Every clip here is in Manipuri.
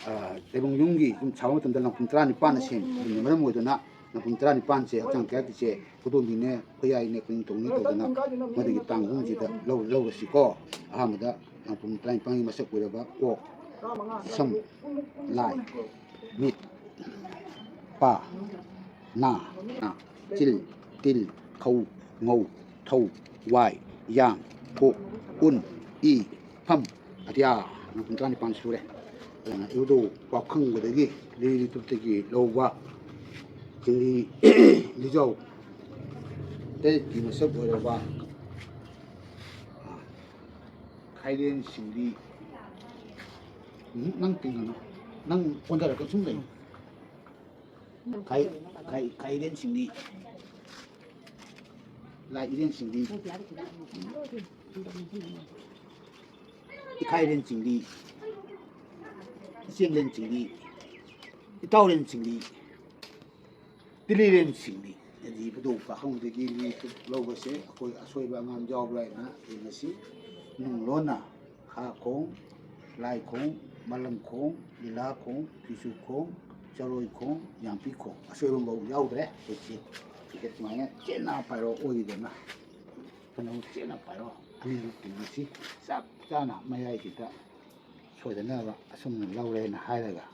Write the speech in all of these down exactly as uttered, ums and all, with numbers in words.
ꯇꯥꯏꯕꯪ ꯌꯨꯝꯒꯤ ꯌꯨꯝ ꯁꯥꯕ ꯃꯇꯝꯗ ꯂꯪꯐꯝ ꯇꯔꯥꯅꯤꯄꯥꯟꯅ ꯁꯦꯝꯃꯤ꯫ ꯑꯗꯨꯅ ꯃꯔꯝ ꯑꯣꯏꯗꯨꯅ ꯂꯪꯐꯝ ꯇꯔꯥꯅꯤꯄꯥꯟꯁꯦ ꯍꯛꯆꯥꯡ ꯀꯌꯥꯠꯀꯤꯁꯦ ꯈꯨꯗꯣꯜꯒꯤꯅꯦ, ꯈꯨꯌꯥꯏꯅꯦ, ꯈꯨꯅꯤꯡꯊꯧꯅꯦ ꯇꯧꯗꯅ ꯃꯗꯨꯒꯤ ꯇꯥꯡ ꯑꯍꯨꯝꯁꯤꯗ ꯂꯧꯔꯁꯤꯀꯣ꯫ ꯑꯍꯥꯟꯕꯗ ꯂꯪꯐꯝ ꯇꯔꯥꯅꯤꯄꯥꯟꯒꯤ ꯃꯁꯛ ꯑꯣꯏꯔꯕ ꯀꯣꯛ, ꯁꯝ, ꯂꯥꯏ, ꯃꯤꯠ, ꯄꯥ, ꯅꯥ, ꯅꯥ, ꯆꯤꯜ, ꯇꯤꯜ, ꯈꯧ, ꯉꯧ, ꯊꯧ, ꯋꯥꯏ, ꯌꯥꯡ, ꯊꯣꯛ, ꯎꯟ, ꯏ, ꯐꯝ, ꯑꯇꯤꯌꯥ꯫ ꯂꯪꯐꯝ ꯇꯔꯥꯅꯤꯄꯥꯟ ꯁꯨꯔꯦ꯫ ꯑꯗꯨꯅ ꯏꯕꯨꯙꯧ ꯄꯥꯈꯪꯕꯗꯒꯤ ꯂꯤꯔꯤ ꯂꯤꯇꯨꯞꯇꯒꯤ ꯂꯧꯕ ꯆꯤꯡꯂꯤ ꯂꯤꯖꯥꯎ ꯇꯔꯦꯠꯀꯤ ꯃꯁꯛ ꯑꯣꯏꯔꯕ ꯈꯥꯏꯔꯦꯟ ꯁꯤꯡꯂꯤ꯫ ꯎꯝ, ꯅꯪ ꯀꯩꯅꯣ? ꯅꯪ ꯑꯣꯟꯊꯔꯒ ꯁꯨꯝ ꯂꯩꯌꯨ꯫ ꯈꯥꯏ-, ꯈꯥꯏ-, ꯈꯥꯏꯔꯦꯟ ꯁꯤꯡꯂꯤ꯫ ꯂꯥꯏ ꯏꯔꯦꯟ ꯁꯤꯡꯂꯤ꯫ ꯏꯈꯥꯏꯔꯦꯟ ꯁꯤꯡꯂꯤ꯫ ꯏꯆꯦꯝꯂꯦꯟ ꯁꯤꯡꯂꯤ꯫ ꯏꯇꯥꯎꯔꯦꯟ ꯁꯤꯡꯂꯤ꯫ ꯇꯤꯂꯤꯔꯦꯟꯁꯤꯡꯅꯤ꯫ ꯍꯥꯏꯗꯤ ꯏꯕꯨꯙꯧ ꯄꯥꯈꯪꯕꯗꯒꯤ ꯂꯤꯇꯨꯞ ꯂꯧꯕꯁꯦ ꯑꯩꯈꯣꯏ ꯑꯁꯣꯏꯕ ꯑꯉꯥꯝ ꯌꯥꯎꯕ꯭ꯔꯥ ꯍꯥꯏꯅ ꯌꯦꯡꯉꯁꯤ꯫ ꯅꯨꯡ ꯂꯣꯟꯅ ꯈꯥ ꯈꯣꯡ, ꯂꯥꯏ ꯈꯣꯡ, ꯃꯂꯪ ꯈꯣꯡ, ꯂꯤꯂꯥ ꯈꯣꯡ, ꯐꯤꯁꯨ ꯈꯣꯡ, ꯆꯔꯣꯏ ꯈꯣꯡ, ꯌꯥꯝꯄꯤ ꯈꯣꯡ, ꯑꯁꯣꯏꯕ ꯑꯃꯐꯥꯎ ꯌꯥꯎꯗ꯭ꯔꯦ꯫ ꯑꯩꯈꯣꯏꯁꯤ ꯇꯤꯀꯦꯠ ꯁꯨꯃꯥꯏꯅ ꯆꯦꯠꯅ ꯄꯥꯏꯔꯣ ꯑꯣꯏꯗꯅ꯫ ꯀꯩꯅꯣ ꯆꯦꯠꯅ ꯄꯥꯏꯔꯣ꯫ ꯑꯅꯤꯃꯛ ꯇꯤꯡꯉꯁꯤ ꯆꯞ ꯆꯥꯅ ꯃꯌꯥꯏꯁꯤꯗ ꯁꯣꯏꯗꯅꯕ ꯑꯁꯨꯝꯅ ꯂꯧꯔꯦꯅ ꯍꯥꯏꯔꯒ,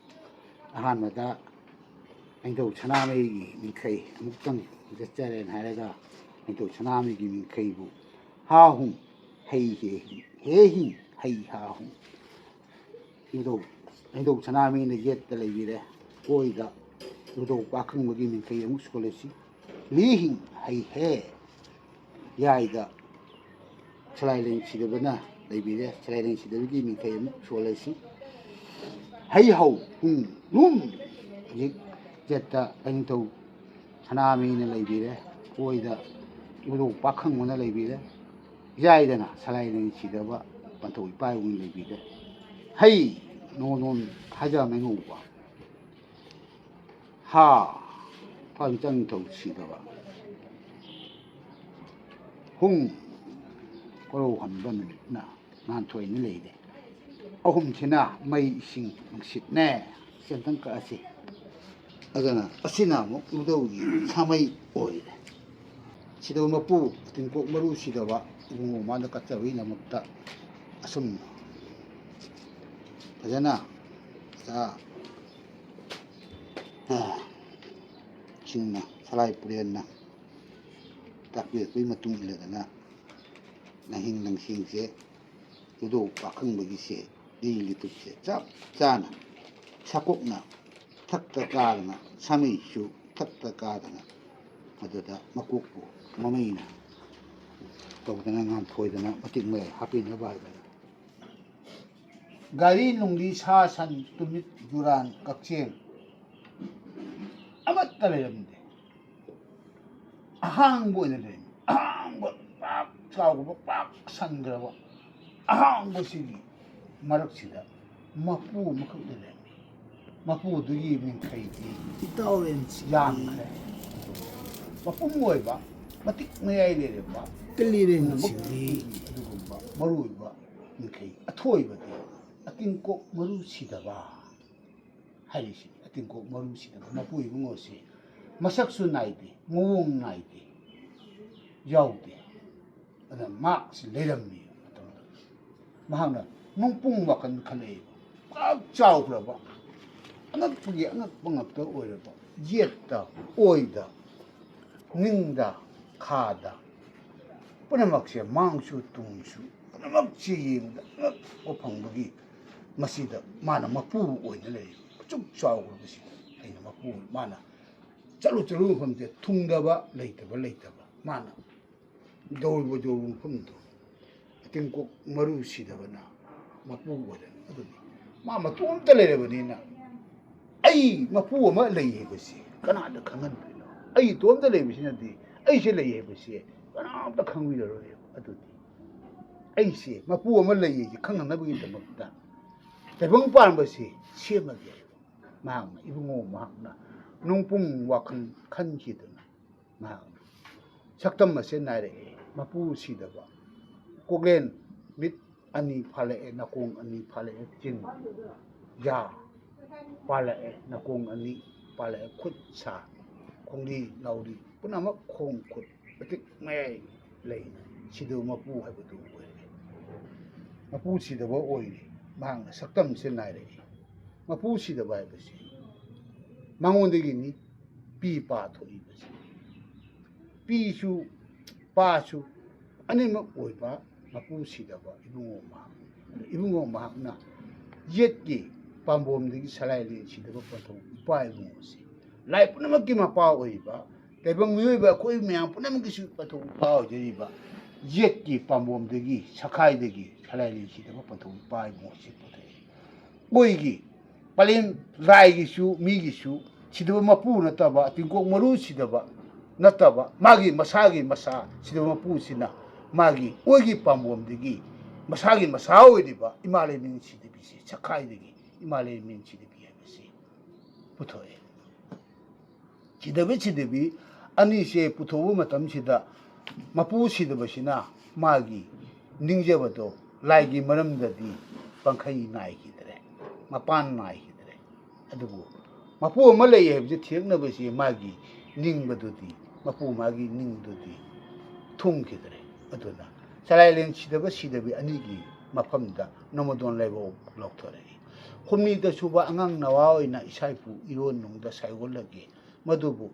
ꯑꯍꯥꯟꯕꯗ ꯅꯤꯡꯊꯧ ꯁꯅꯥꯃꯍꯤꯒꯤ ꯃꯤꯡꯈꯩ ꯑꯃꯨꯛꯇꯪ ꯆꯠꯆꯔꯦꯅ ꯍꯥꯏꯔꯒ, ꯅꯤꯡꯊꯧ ꯁꯅꯥꯃꯍꯤꯒꯤ ꯃꯤꯡꯈꯩꯕꯨ ꯍꯥ ꯍꯨꯝ ꯍꯩ ꯍꯦ ꯍꯦ ꯍꯤꯡ ꯍꯩ ꯍꯥ ꯍꯨꯝ꯫ ꯅꯤꯡꯊꯧ, ꯅꯤꯡꯊꯧ ꯁꯅꯥꯃꯍꯤꯅ ꯌꯦꯠꯇ ꯂꯩꯕꯤꯔꯦ꯫ ꯑꯣꯏꯗ ꯏꯕꯨꯙꯧ ꯄꯥꯈꯪꯕꯒꯤ ꯃꯤꯡꯈꯩ ꯑꯃꯨꯛ ꯁꯣꯜꯂꯁꯤ꯫ ꯂꯤ ꯍꯤꯡ ꯍꯩ ꯍꯦ꯫ ꯌꯥꯏꯗ ꯁꯂꯥꯏ ꯂꯦꯡꯁꯤꯗꯕꯅ ꯂꯩꯕꯤꯔꯦ꯫ ꯁꯂꯥꯏ ꯂꯦꯡꯁꯤꯗꯕꯒꯤ ꯃꯤꯡꯈꯩ ꯑꯃꯨꯛ ꯁꯣꯜꯂꯁꯤ꯫ ꯍꯩ ꯍꯧ ꯍꯨꯝ ꯍꯨꯝ꯫ ꯍꯧꯖꯤꯛ ꯌꯦꯠꯇ ꯂꯥꯏꯅꯤꯡꯊꯧ ꯁꯅꯥꯃꯍꯤꯅ ꯂꯩꯕꯤꯔꯦ꯫ ꯑꯣꯏꯗ ꯏꯕꯨꯙꯧ ꯄꯥꯈꯪꯕꯅ ꯂꯩꯕꯤꯔꯦ꯫ ꯌꯥꯏꯗꯅ ꯁꯂꯥꯏ ꯂꯦꯡꯁꯤꯗꯕ ꯄꯟꯊꯧ ꯏꯄꯥ ꯏꯕꯨꯡ ꯂꯩꯕꯤꯔꯦ꯫ ꯍꯩ ꯅꯣꯟ ꯅꯣꯟ ꯍꯥꯏꯖ ꯃꯩꯉꯧꯕ꯫ ꯍꯥ ꯊꯣꯏꯕꯤꯆꯥꯟ ꯅꯤꯡꯊꯧ ꯁꯤꯗꯕ꯫ ꯍꯨꯡ ꯀꯣꯔꯧ ꯍꯟꯕ ꯅꯨꯃꯤꯠꯅ ꯉꯥꯟꯊꯣꯏꯅ ꯂꯩꯔꯦ꯫ ꯑꯍꯨꯝꯁꯤꯅ ꯃꯩ, ꯏꯁꯤꯡ, ꯅꯨꯡꯁꯤꯠꯅꯦ꯫ ꯁꯤ ꯑꯝꯇꯪ ꯀꯛꯑꯁꯤ꯫ ꯑꯗꯨꯅ ꯑꯁꯤꯅ ꯑꯃꯨꯛ ꯂꯨꯗꯧꯒꯤ ꯁꯥꯃꯩ ꯑꯣꯏꯔꯦ꯫ ꯁꯤꯗ ꯃꯄꯨ ꯇꯤꯡꯀꯣꯛ ꯃꯔꯨ ꯁꯤꯗꯕ ꯏꯕꯨꯡꯉꯣ ꯃꯥꯗ ꯀꯠꯆꯕꯒꯤꯗꯃꯛꯇ ꯑꯁꯨꯝ ꯐꯖꯅ, ꯑ, ꯑ, ꯁꯤꯡꯅ ꯁꯂꯥꯏ ꯄꯨꯔꯦꯟꯅ ꯇꯥꯛꯄꯤꯔꯛꯄꯒꯤ ꯃꯇꯨꯡ ꯏꯜꯂꯗꯅ ꯂꯪꯍꯤꯡ ꯂꯪꯁꯤꯡꯁꯦ ꯂꯨꯗꯧ ꯄꯥꯈꯪꯕꯒꯤꯁꯦ ꯂꯤ ꯂꯤꯇꯨꯞꯁꯦ ꯆꯞ ꯆꯥꯅ ꯁꯥꯀꯣꯛꯅ ꯊꯛꯇ ꯀꯥꯗꯅ ꯁꯥꯃꯩꯁꯨ ꯊꯛꯇ ꯀꯥꯗꯅ ꯃꯗꯨꯗ ꯃꯀꯣꯛꯄꯨ ꯃꯃꯩꯅ ꯇꯧꯗꯅ ꯉꯥꯟꯊꯣꯏꯗꯅ ꯃꯇꯤꯛ ꯃꯌꯥꯏ ꯍꯥꯞꯄꯤꯅꯕ ꯍꯥꯏꯗꯅ ꯒꯥꯔꯤ ꯅꯨꯡꯂꯤ ꯁꯥ ꯁꯟ ꯇꯨꯃꯤꯠ ꯌꯨꯔꯥꯟ ꯀꯛꯆꯦꯡ ꯑꯃꯠꯇ ꯂꯩꯔꯝꯗꯦ꯫ ꯑꯍꯥꯡꯕ ꯑꯣꯏꯅ ꯂꯩꯔꯝꯃꯤ꯫ ꯑꯍꯥꯡꯕ ꯄꯥꯛ ꯆꯥꯎꯈ꯭ꯔꯕ ꯄꯥꯛ ꯁꯟꯈ꯭ꯔꯕ ꯑꯍꯥꯡꯕꯁꯤꯒꯤ ꯃꯔꯛꯁꯤꯗ ꯃꯄꯨ ꯑꯃꯈꯛ ꯂꯩꯔꯝꯃꯤ꯫ ꯃꯄꯨꯗꯨꯒꯤ ꯃꯤꯡꯈꯩꯗꯤ ꯏꯇꯥꯎꯔꯦꯟꯁꯤ ꯌꯥꯝꯈ꯭ꯔꯦ꯫ ꯃꯄꯨꯝ ꯑꯣꯏꯕ, ꯃꯇꯤꯛ ꯃꯌꯥꯏ ꯂꯩꯔꯕ ꯀꯂꯤꯔꯦꯟꯁꯤꯗꯤ ꯄꯨꯝꯅꯃꯛꯀꯤ ꯑꯗꯨꯒꯨꯝꯕ ꯃꯔꯨ ꯑꯣꯏꯕ ꯃꯤꯡꯈꯩ ꯑꯊꯣꯏꯕꯗꯤ ꯑꯇꯤꯡꯀꯣꯛ ꯃꯔꯨ ꯁꯤꯗꯕ ꯍꯥꯏꯔꯤꯁꯤ꯫ ꯑꯇꯤꯡꯀꯣꯛ ꯃꯔꯨ ꯁꯤꯗꯕ ꯃꯄꯨ ꯏꯕꯨꯡꯉꯣꯁꯤ ꯃꯁꯛꯁꯨ ꯅꯥꯏꯗꯦ, ꯃꯑꯣꯡ ꯅꯥꯏꯗꯦ, ꯌꯥꯎꯗꯦ꯫ ꯑꯗ ꯃꯍꯥꯛꯁꯤ ꯂꯩꯔꯝꯃꯤ ꯃꯇꯝꯗꯨꯗ꯫ ꯃꯍꯥꯛꯅ ꯅꯨꯡꯄꯨꯡ ꯋꯥꯈꯜ ꯈꯜꯂꯛꯏꯕ꯫ ꯄꯥꯛ ꯆꯥꯎꯈ꯭ꯔꯕ, ꯑꯉꯛꯄꯒꯤ ꯑꯉꯛꯄ ꯉꯥꯛꯇ ꯑꯣꯏꯔꯕ, ꯌꯦꯠꯇ, ꯑꯣꯏꯗ, ꯅꯤꯡꯗ, ꯈꯥꯗ, ꯄꯨꯝꯅꯃꯛꯁꯦ, ꯃꯥꯡꯁꯨ ꯇꯨꯡꯁꯨ ꯄꯨꯝꯅꯃꯛꯁꯦ ꯌꯦꯡꯕꯗ ꯑꯉꯛꯄ ꯐꯪꯕꯒꯤ ꯃꯁꯤꯗ ꯃꯥꯅ ꯃꯄꯨ ꯑꯣꯏꯅ ꯂꯩꯔꯤꯕ꯫ ꯑꯁꯨꯛ ꯆꯥꯎꯈ꯭ꯔꯕꯁꯤꯗ ꯑꯩꯅ ꯃꯄꯨ, ꯃꯥꯅ ꯆꯠꯂꯨ ꯆꯠꯂꯨ ꯃꯐꯝꯁꯦ ꯊꯨꯡꯗꯕ, ꯂꯩꯇꯕ, ꯂꯩꯇꯕ꯫ ꯃꯥꯅ ꯌꯧꯔꯨꯕ ꯌꯧꯔꯨꯕ ꯃꯐꯝꯗꯣ ꯑꯇꯤꯡꯀꯣꯛ ꯃꯔꯨ ꯁꯤꯗꯕꯅ ꯃꯄꯨ ꯑꯣꯏꯔꯦ꯫ ꯑꯗꯨꯗꯤ ꯃꯥ ꯃꯇꯣꯝꯇ ꯂꯩꯔꯕꯅꯤꯅ ꯑꯩ ꯃꯄꯨ ꯑꯃ ꯂꯩ ꯍꯥꯏꯕꯁꯤ ꯀꯅꯥꯗ ꯈꯪꯍꯟꯗꯣꯏꯅꯣ? ꯑꯩ ꯏꯇꯣꯝꯇ ꯂꯩꯕꯁꯤꯅꯗꯤ ꯑꯩꯁꯦ ꯂꯩ ꯍꯥꯏꯕꯁꯤ ꯀꯅꯥꯝꯇ ꯈꯪꯕꯤꯔꯔꯣꯏꯕ꯫ ꯑꯗꯨꯗꯤ ꯑꯩꯁꯦ ꯃꯄꯨ ꯑꯃ ꯂꯩ ꯍꯥꯏꯁꯦ ꯈꯪꯍꯟꯅꯕꯒꯤꯗꯃꯛꯇ ꯇꯥꯏꯕꯪ ꯄꯥꯟꯕꯁꯤ ꯁꯦꯝꯃꯒꯦ꯫ ꯃꯍꯥꯛꯅ, ꯏꯕꯨꯡꯉꯣ ꯃꯍꯥꯛꯅ ꯅꯨꯡꯄꯨꯡ ꯋꯥꯈꯜ ꯈꯟꯈꯤꯗꯨꯅ ꯃꯍꯥꯛꯅ ꯁꯛꯇꯝ ꯑꯁꯦ ꯅꯥꯏꯔꯛꯑꯦ꯫ ꯃꯄꯨ ꯁꯤꯗꯕ, ꯀꯣꯛꯂꯦꯟ ꯃꯤꯠ ꯑꯅꯤ ꯐꯥꯜꯂꯛꯑꯦ, ꯅꯥꯀꯣꯡ ꯑꯅꯤ ꯐꯥꯜꯂꯛꯑꯦ, ꯆꯤꯟ, ꯌꯥ ꯄꯥꯜꯂꯛꯑꯦ, ꯅꯥꯀꯣꯡ ꯑꯅꯤ ꯄꯥꯜꯂꯛꯑꯦ, ꯈꯨꯠ ꯁꯥ, ꯈꯣꯡꯂꯤ ꯂꯥꯎꯔꯤ ꯄꯨꯝꯅꯃꯛ, ꯈꯣꯡ ꯈꯨꯠ ꯃꯇꯤꯛ ꯃꯌꯥꯏ ꯂꯩꯅ ꯁꯤꯗꯕ ꯃꯄꯨ ꯍꯥꯏꯕꯗꯨ ꯑꯣꯏꯔꯦ꯫ ꯃꯄꯨ ꯁꯤꯗꯕ ꯑꯣꯏꯔꯦ꯫ ꯃꯍꯥꯛꯅ ꯁꯛꯇꯝꯁꯦ ꯅꯥꯏꯔꯛꯏ꯫ ꯃꯄꯨ ꯁꯤꯗꯕ ꯍꯥꯏꯕꯁꯤ ꯃꯉꯣꯟꯗꯒꯤꯅꯤ ꯄꯤ ꯄꯥ ꯊꯣꯛꯏꯕꯁꯤ꯫ ꯄꯤꯁꯨ ꯄꯥꯁꯨ ꯑꯅꯤꯃꯛ ꯑꯣꯏꯕ ꯃꯄꯨ ꯁꯤꯗꯕ ꯏꯕꯨꯡꯉꯣ ꯃꯍꯥꯛ꯫ ꯏꯕꯨꯡꯉꯣ ꯃꯍꯥꯛꯅ ꯌꯦꯠꯀꯤ ꯄꯥꯝꯕꯣꯝꯗꯒꯤ ꯁꯂꯥꯏ ꯂꯦꯟ ꯁꯤꯗꯕ ꯄꯟꯊꯧ ꯏꯄꯥ ꯏꯕꯨꯡꯉꯣꯁꯤ, ꯂꯥꯏ ꯄꯨꯝꯅꯃꯛꯀꯤ ꯃꯄꯥ ꯑꯣꯏꯔꯤꯕ ꯇꯥꯏꯕꯪ ꯃꯤꯑꯣꯏꯕ ꯑꯩꯈꯣꯏ ꯃꯌꯥꯝ ꯄꯨꯝꯅꯃꯛꯀꯤꯁꯨ ꯄꯟꯊꯧ ꯏꯄꯥ ꯑꯣꯏꯖꯔꯤꯕ ꯌꯦꯠꯀꯤ ꯄꯥꯝꯕꯣꯝꯗꯒꯤ, ꯁꯈꯥꯏꯗꯒꯤ ꯁꯂꯥꯏ ꯂꯦꯟ ꯁꯤꯗꯕ ꯄꯟꯊꯧ ꯏꯄꯥ ꯏꯕꯨꯡꯉꯣꯁꯤ ꯄꯨꯊꯣꯛꯏ꯫ ꯑꯩꯈꯣꯏꯒꯤ ꯄꯂꯦꯝ ꯂꯥꯏꯒꯤꯁꯨ ꯃꯤꯒꯤꯁꯨ ꯁꯤꯗꯕ ꯃꯄꯨ ꯅꯠꯇꯕ, ꯇꯤꯡꯀꯣꯛ ꯃꯔꯨ ꯁꯤꯗꯕ ꯅꯠꯇꯕ, ꯃꯥꯒꯤ ꯃꯁꯥꯒꯤ ꯃꯁꯥ ꯁꯤꯗꯕ ꯃꯄꯨꯁꯤꯅ ꯃꯥꯒꯤ ꯑꯣꯏꯒꯤ ꯄꯥꯝꯕꯣꯝꯗꯒꯤ ꯃꯁꯥꯒꯤ ꯃꯁꯥ ꯑꯣꯏꯔꯤꯕ ꯏꯃꯥ ꯂꯩꯃꯦꯟ ꯁꯤꯗꯕꯤꯁꯤ, ꯁꯈꯥꯏꯗꯒꯤ ꯏꯃꯥ ꯂꯩꯃꯦꯟ ꯁꯤꯗꯕꯤ ꯍꯥꯏꯕꯁꯤ ꯄꯨꯊꯣꯛꯑꯦ꯫ ꯁꯤꯗꯕꯤ ꯁꯤꯗꯕꯤ ꯑꯅꯤꯁꯦ ꯄꯨꯊꯣꯛꯄ ꯃꯇꯝꯁꯤꯗ ꯃꯄꯨ ꯁꯤꯗꯕꯁꯤꯅ ꯃꯥꯒꯤ ꯅꯤꯡꯖꯕꯗꯣ ꯂꯥꯏꯒꯤ ꯃꯔꯝꯗꯗꯤ ꯄꯪꯈꯩ ꯅꯥꯏꯈꯤꯗ꯭ꯔꯦ, ꯃꯄꯥꯟ ꯅꯥꯏꯈꯤꯗ꯭ꯔꯦ꯫ ꯑꯗꯨꯕꯨ ꯃꯄꯨ ꯑꯃ ꯂꯩ ꯍꯥꯏꯕꯁꯤ ꯊꯤꯔꯛꯅꯕꯁꯤ ꯃꯥꯒꯤ ꯅꯤꯡꯕꯗꯨꯗꯤ, ꯃꯄꯨ ꯃꯥꯒꯤ ꯅꯤꯡꯕꯗꯨꯗꯤ ꯊꯨꯡꯈꯤꯗ꯭ꯔꯦ꯫ ꯑꯗꯨꯅ ꯁꯂꯥꯏꯂꯦꯟ ꯁꯤꯗꯕ ꯁꯤꯗꯕꯤ ꯑꯅꯤꯒꯤ ꯃꯐꯝꯗ ꯅꯣꯡꯃꯗꯣꯟ ꯂꯥꯏꯕꯧ ꯂꯥꯎꯊꯣꯔꯛꯏ꯫ ꯍꯨꯝꯅꯤꯗ ꯁꯨꯕ ꯑꯉꯥꯡ ꯅꯋꯥ ꯑꯣꯏꯅ ꯏꯁꯥ ꯏꯄꯨ ꯏꯔꯣꯟ ꯅꯨꯡꯗ ꯁꯥꯏꯑꯣꯜꯂꯒꯦ꯫ ꯃꯗꯨꯕꯨ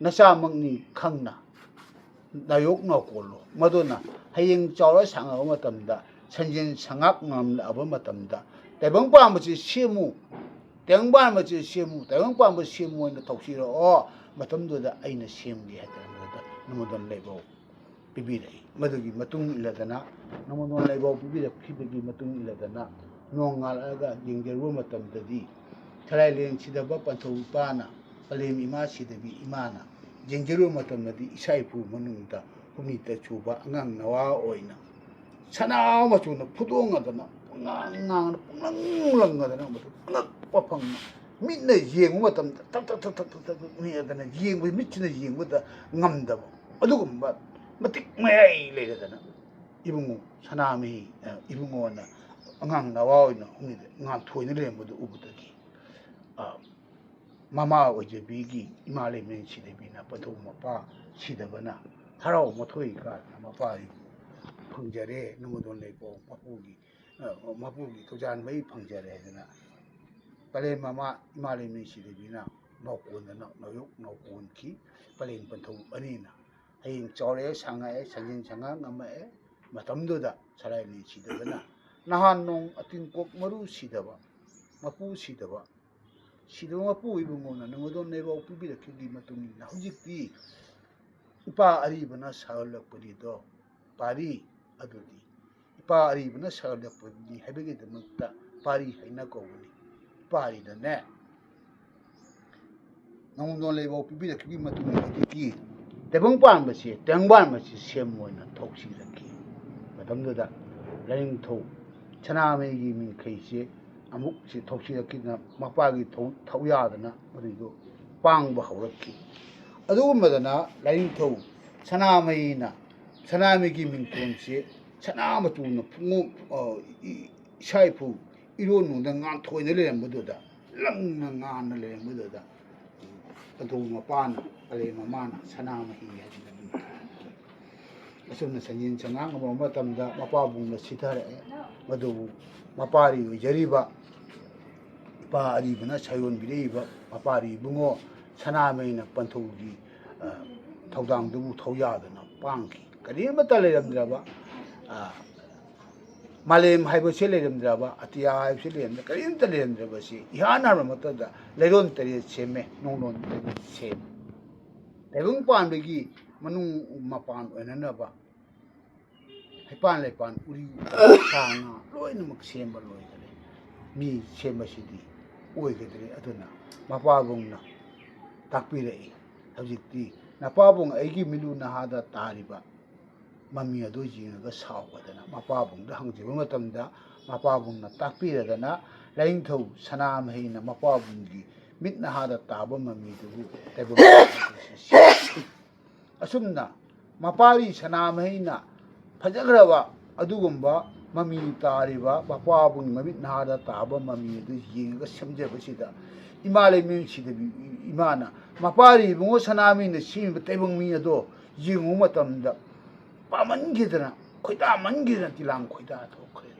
ꯅꯆꯥꯃꯛꯅꯤ ꯈꯪꯅ ꯅꯥꯌꯣꯛ ꯅꯥꯀꯣꯜꯂꯣ꯫ ꯃꯗꯨꯅ ꯍꯌꯦꯡ ꯆꯥꯎꯔ ꯁꯥꯡꯉꯛꯑꯕ ꯃꯇꯝꯗ, ꯁꯟꯖꯦꯟ ꯁꯉꯥꯛ ꯉꯝꯂꯛꯑꯕ ꯃꯇꯝꯗ, ꯇꯥꯏꯕꯪ ꯄꯥꯟꯕꯁꯤ ꯁꯦꯝꯃꯨ, ꯇꯥꯏꯕꯪ ꯄꯥꯟꯕꯁꯤ ꯁꯦꯝꯃꯨ, ꯇꯥꯏꯕꯪ ꯄꯥꯟꯕ ꯁꯦꯝꯃꯨ ꯍꯥꯏꯅ ꯊꯧꯁꯤꯔꯛꯑꯣ, ꯃꯇꯝꯗꯨꯗ ꯑꯩꯅ ꯁꯦꯝꯒꯦ ꯍꯥꯏꯗꯅ ꯃꯗꯨꯗ ꯅꯣꯡꯃꯗꯣꯟ ꯂꯥꯏꯕꯧ ꯄꯤꯕꯤꯔꯛꯏ꯫ ꯃꯗꯨꯒꯤ ꯃꯇꯨꯡ ꯏꯜꯂꯗꯅ ꯅꯣꯡꯃꯗꯣꯟ ꯂꯥꯏꯕꯧ ꯄꯤꯕꯤꯔꯛꯈꯤꯕꯒꯤ ꯃꯇꯨꯡ ꯏꯜꯂꯗꯅ ꯅꯣꯡ ꯉꯥꯜꯂꯛꯑꯒ ꯌꯦꯡꯖꯔꯨꯕ ꯃꯇꯝꯗꯗꯤ ꯁꯂꯥꯏꯂꯦꯟ ꯁꯤꯗꯕ ꯄꯟꯊꯧ ꯏꯄꯥꯅ, ꯄꯂꯦꯝ ꯏꯃꯥ ꯁꯤꯗꯕꯤ ꯏꯃꯥꯅ ꯌꯦꯡꯖꯔꯨꯕ ꯃꯇꯝꯗꯗꯤ ꯏꯁꯥ ꯏꯄꯨ ꯃꯅꯨꯡꯗ ꯍꯨꯝꯅꯤꯇ ꯁꯨꯕ ꯑꯉꯥꯡ ꯅꯋꯥ ꯑꯣꯏꯅ ꯁꯅꯥ ꯃꯆꯨꯅ ꯐꯨꯗꯣꯡꯉꯗꯅ ꯄꯨꯡꯉꯥꯡ ꯉꯥꯡꯅ ꯄꯨꯡꯂꯪ ꯂꯪꯉꯗꯅ ꯃꯗꯨ ꯑꯉꯛꯄ ꯐꯪꯅ ꯃꯤꯠꯅ ꯌꯦꯡꯕ ꯃꯇꯝꯗ ꯊꯛ ꯊꯛ ꯊꯛ ꯊꯛ ꯊꯛ ꯊꯛ ꯅꯤꯛꯑꯗꯅ ꯌꯦꯡꯕ, ꯃꯤꯠꯁꯤꯅ ꯌꯦꯡꯕꯗ ꯉꯝꯗꯕ ꯑꯗꯨꯒꯨꯝꯕ ꯃꯇꯤꯛ ꯃꯌꯥꯏ ꯂꯩꯔꯗꯅ ꯏꯕꯨꯡꯉꯣ ꯁꯅꯥꯃꯍꯤ, ꯑ, ꯏꯕꯨꯡꯉꯣꯅ ꯑꯉꯥꯡ ꯅꯋꯥ ꯑꯣꯏꯅ ꯍꯨꯝꯅꯤꯗ ꯉꯥꯟꯊꯣꯏꯅ ꯂꯩꯔꯝꯕꯗꯨ ꯎꯕꯗꯒꯤ, ꯑ, ꯃꯃꯥ ꯑꯣꯏꯖꯕꯤꯒꯤ ꯏꯃꯥ ꯂꯩꯃꯔꯦꯟ ꯁꯤꯗꯕꯤꯅ ꯄꯟꯊꯧ ꯃꯄꯥ ꯁꯤꯗꯕꯅ ꯍꯔꯥꯎ ꯃꯊꯣꯏ ꯀꯥꯗꯅ ꯃꯄꯥ ꯐꯪꯖꯔꯦ, ꯅꯣꯡꯃꯗꯣꯟ ꯂꯩꯕꯥꯎ ꯃꯄꯨꯒꯤ, ꯑ, ꯃꯄꯨꯒꯤ ꯊꯧꯖꯥꯟꯕꯩ ꯐꯪꯖꯔꯦ ꯍꯥꯏꯗꯅ ꯄꯂꯦꯟ ꯃꯃꯥ ꯏꯃꯥ ꯂꯩꯃꯔꯦꯟ ꯁꯤꯗꯕꯤꯅ ꯅꯥꯎꯀꯣꯟꯗꯅ ꯅꯥꯎꯌꯣꯛ ꯅꯥꯎꯀꯣꯟꯈꯤ꯫ ꯄꯂꯦꯟ ꯄꯟꯊꯧ ꯑꯅꯤꯅ ꯍꯌꯦꯡ ꯆꯥꯎꯔꯛꯑꯦ, ꯁꯥꯡꯉꯛꯑꯦ, ꯁꯟꯖꯤꯟ ꯁꯉꯥ ꯉꯝꯃꯛꯑꯦ꯫ ꯃꯇꯝꯗꯨꯗ ꯁꯂꯥꯏ ꯂꯩ ꯁꯤꯗꯕꯅ ꯅꯍꯥꯟ ꯅꯣꯡ ꯑꯇꯤꯡꯀꯣꯛ ꯃꯔꯨ ꯁꯤꯗꯕ, ꯃꯄꯨ ꯁꯤꯗꯕ, ꯁꯤꯗꯕ ꯃꯄꯨ ꯏꯕꯨꯡꯉꯣꯅ ꯅꯣꯡꯃꯗꯣꯟ ꯂꯩꯕꯥꯎ ꯄꯤꯕꯤꯔꯛꯈꯤꯕꯒꯤ ꯃꯇꯨꯡ ꯏꯟꯅ ꯍꯧꯖꯤꯛꯇꯤ ꯏꯄꯥ ꯑꯔꯤꯕꯅ ꯁꯥꯒꯠꯂꯛꯄꯅꯤꯗꯣ꯫ ꯄꯥꯔꯤ ꯑꯗꯨꯗꯤ ꯏꯄꯥ ꯑꯔꯤꯕꯅ ꯁꯥꯒꯠꯂꯛꯄꯅꯤ ꯍꯥꯏꯕꯒꯤꯗꯃꯛꯇ ꯄꯥꯔꯤ ꯍꯥꯏꯅ ꯀꯧꯕꯅꯤ꯫ ꯏꯄꯥ ꯑꯔꯤꯅꯅꯦ ꯅꯣꯡꯗꯣꯟ ꯂꯩꯕꯥꯎ ꯄꯤꯕꯤꯔꯛꯈꯤꯕꯒꯤ ꯃꯇꯨꯡ ꯏꯟꯅ ꯍꯧꯖꯤꯛꯀꯤ ꯇꯥꯏꯕꯪ ꯄꯥꯟꯕꯁꯦ, ꯇꯥꯏꯕꯪ ꯄꯥꯟꯕꯁꯦ ꯁꯦꯝ ꯑꯣꯏꯅ ꯊꯧꯁꯤꯔꯛꯈꯤ꯫ ꯃꯇꯝꯗꯨꯗ ꯂꯥꯏꯅꯤꯡꯊꯧ ꯁꯅꯥꯃꯍꯤꯒꯤ ꯃꯤꯡꯈꯩꯁꯦ ꯑꯃꯨꯛꯁꯤ ꯊꯧꯁꯤꯔꯛꯈꯤꯗꯅ ꯃꯄꯥꯒꯤ ꯊꯧ-, ꯊꯧꯌꯥꯗꯅ ꯃꯗꯨꯏꯗꯣ ꯄꯥꯡꯕ ꯍꯧꯔꯛꯈꯤ꯫ ꯑꯗꯨꯒꯨꯝꯕꯗꯅ ꯂꯥꯏꯅꯤꯡꯊꯧ ꯁꯅꯥꯃꯍꯤꯅ ꯁꯅꯥꯃꯍꯤꯒꯤ ꯃꯤꯡꯊꯣꯟꯁꯦ ꯁꯅꯥ ꯃꯆꯨꯅ ꯄꯨꯡꯉꯣ-, ꯑ, ꯏ-, ꯏꯁꯥ ꯏꯐꯨ ꯏꯔꯣꯟ ꯅꯨꯡꯗ ꯉꯥꯟꯊꯣꯏꯅ ꯂꯩꯔꯝꯕꯗꯨꯗ, ꯂꯪꯅ ꯉꯥꯟꯅ ꯂꯩꯔꯝꯕꯗꯨꯗ, ꯄꯟꯊꯧ ꯃꯄꯥꯅ, ꯄꯂꯦꯟ ꯃꯃꯥꯅ ꯁꯅꯥꯃꯍꯤ ꯍꯥꯏꯗꯅ ꯃꯤꯡ ꯊꯣꯟꯈꯤ꯫ ꯑꯁꯨꯝꯅ ꯁꯟꯖꯤꯟ ꯁꯉꯥ ꯉꯝꯕ ꯃꯇꯝꯗ ꯃꯄꯥꯕꯨꯡꯅ ꯁꯤꯊꯔꯛꯑꯦ꯫ ꯃꯗꯨꯕꯨ ꯃꯄꯥꯔꯤ ꯑꯣꯏꯖꯔꯤꯕ ꯏꯄꯥ ꯑꯔꯤꯕꯅ ꯁꯥꯌꯣꯟꯕꯤꯔꯛꯏꯕ ꯃꯄꯥꯔꯤ ꯏꯕꯨꯡꯉꯣ ꯁꯅꯥꯃꯍꯤꯅ ꯄꯟꯊꯧꯒꯤ, ꯑ, ꯊꯧꯗꯥꯡꯗꯨꯕꯨ ꯊꯧꯌꯥꯗꯅ ꯄꯥꯡꯈꯤ꯫ ꯀꯔꯤꯃꯠꯇ ꯂꯩꯔꯝꯗ꯭ꯔꯕ, ꯑ, ꯃꯥꯂꯦꯝ ꯍꯥꯏꯕꯁꯦ ꯂꯩꯔꯝꯗ꯭ꯔꯕ, ꯑꯇꯤꯌꯥ ꯍꯥꯏꯕꯁꯦ ꯂꯩꯔꯝꯗ꯭ꯔ-, ꯀꯔꯤꯝꯇ ꯂꯩꯔꯝꯗ꯭ꯔꯕꯁꯦ ꯏꯍꯥꯟ ꯍꯥꯟꯕ ꯃꯇꯝꯗ ꯂꯩꯔꯣꯟ ꯇꯔꯦꯠ ꯁꯦꯝꯃꯦ, ꯅꯣꯡꯂꯣꯟ ꯇꯔꯦꯠ ꯁꯦꯝꯃꯦ꯫ ꯇꯥꯏꯕꯪ ꯄꯥꯟꯕꯒꯤ ꯃꯅꯨꯡ ꯃꯄꯥꯟ ꯑꯣꯏꯅꯅꯕ ꯍꯩꯄꯥꯟ ꯂꯩꯄꯥꯟ ꯎꯔꯤ ꯁꯥ ꯉꯥ ꯂꯣꯏꯅꯃꯛ ꯁꯦꯝꯕ ꯂꯣꯏꯈꯔꯦ꯫ ꯃꯤ ꯁꯦꯝꯕꯁꯤꯗꯤ ꯑꯣꯏꯒꯗ꯭ꯔꯦ꯫ ꯑꯗꯨꯅ ꯃꯄꯥꯕꯨꯡꯅ ꯇꯥꯛꯄꯤꯔꯛꯏ, ꯍꯧꯖꯤꯛꯇꯤ ꯅꯄꯥꯕꯨꯡ ꯑꯩꯒꯤ ꯃꯤꯠꯂꯨ ꯅꯍꯥꯗ ꯇꯥꯔꯤꯕ ꯃꯃꯤ ꯑꯗꯨ ꯌꯦꯡꯉꯒ ꯁꯥꯎꯒꯗꯅ ꯃꯄꯥꯕꯨꯡꯗ ꯍꯪꯖꯕ ꯃꯇꯝꯗ ꯃꯄꯥꯕꯨꯡꯅ ꯇꯥꯛꯄꯤꯔꯗꯅ ꯂꯥꯏꯅꯤꯡꯊꯧ ꯁꯅꯥꯃꯍꯤꯅ ꯃꯄꯥꯕꯨꯡꯒꯤ ꯃꯤꯠ ꯅꯍꯥꯗ ꯇꯥꯕ ꯃꯃꯤꯗꯨꯕꯨ ꯇꯥꯏꯕꯪ ꯄꯥꯟꯕꯁꯤ ꯁꯦꯝꯈꯤ꯫ ꯑꯁꯨꯝꯅ ꯃꯄꯥꯔꯤ ꯁꯅꯥꯃꯍꯤꯅ ꯐꯖꯈ꯭ꯔꯕ ꯑꯗꯨꯒꯨꯝꯕ ꯃꯃꯤ ꯇꯥꯔꯤꯕ ꯃꯄꯥꯕꯨꯡꯒꯤ ꯃꯃꯤꯠ ꯅꯥꯗ ꯇꯥꯕ ꯃꯃꯤ ꯑꯗꯨ ꯌꯦꯡꯉꯒ ꯁꯦꯝꯖꯕꯁꯤꯗ ꯏꯃꯥ ꯂꯩꯃꯔꯦꯟ ꯁꯤꯗꯕꯤ ꯏꯃꯥꯅ ꯃꯄꯥꯔꯤ ꯏꯕꯨꯡꯉꯣ ꯁꯅꯥꯃꯍꯤꯅ ꯁꯦꯝꯃꯤꯕ ꯇꯥꯏꯕꯪ ꯃꯤ ꯑꯗꯣ ꯌꯦꯡꯉꯨꯕ ꯃꯇꯝꯗ ꯄꯥꯝꯃꯟꯈꯤꯗꯅ, ꯈꯣꯏꯗꯥꯃꯟꯈꯤꯗꯅ ꯇꯤꯂꯥꯡ ꯈꯣꯏꯗꯥ ꯊꯣꯛꯈ꯭ꯔꯦ꯫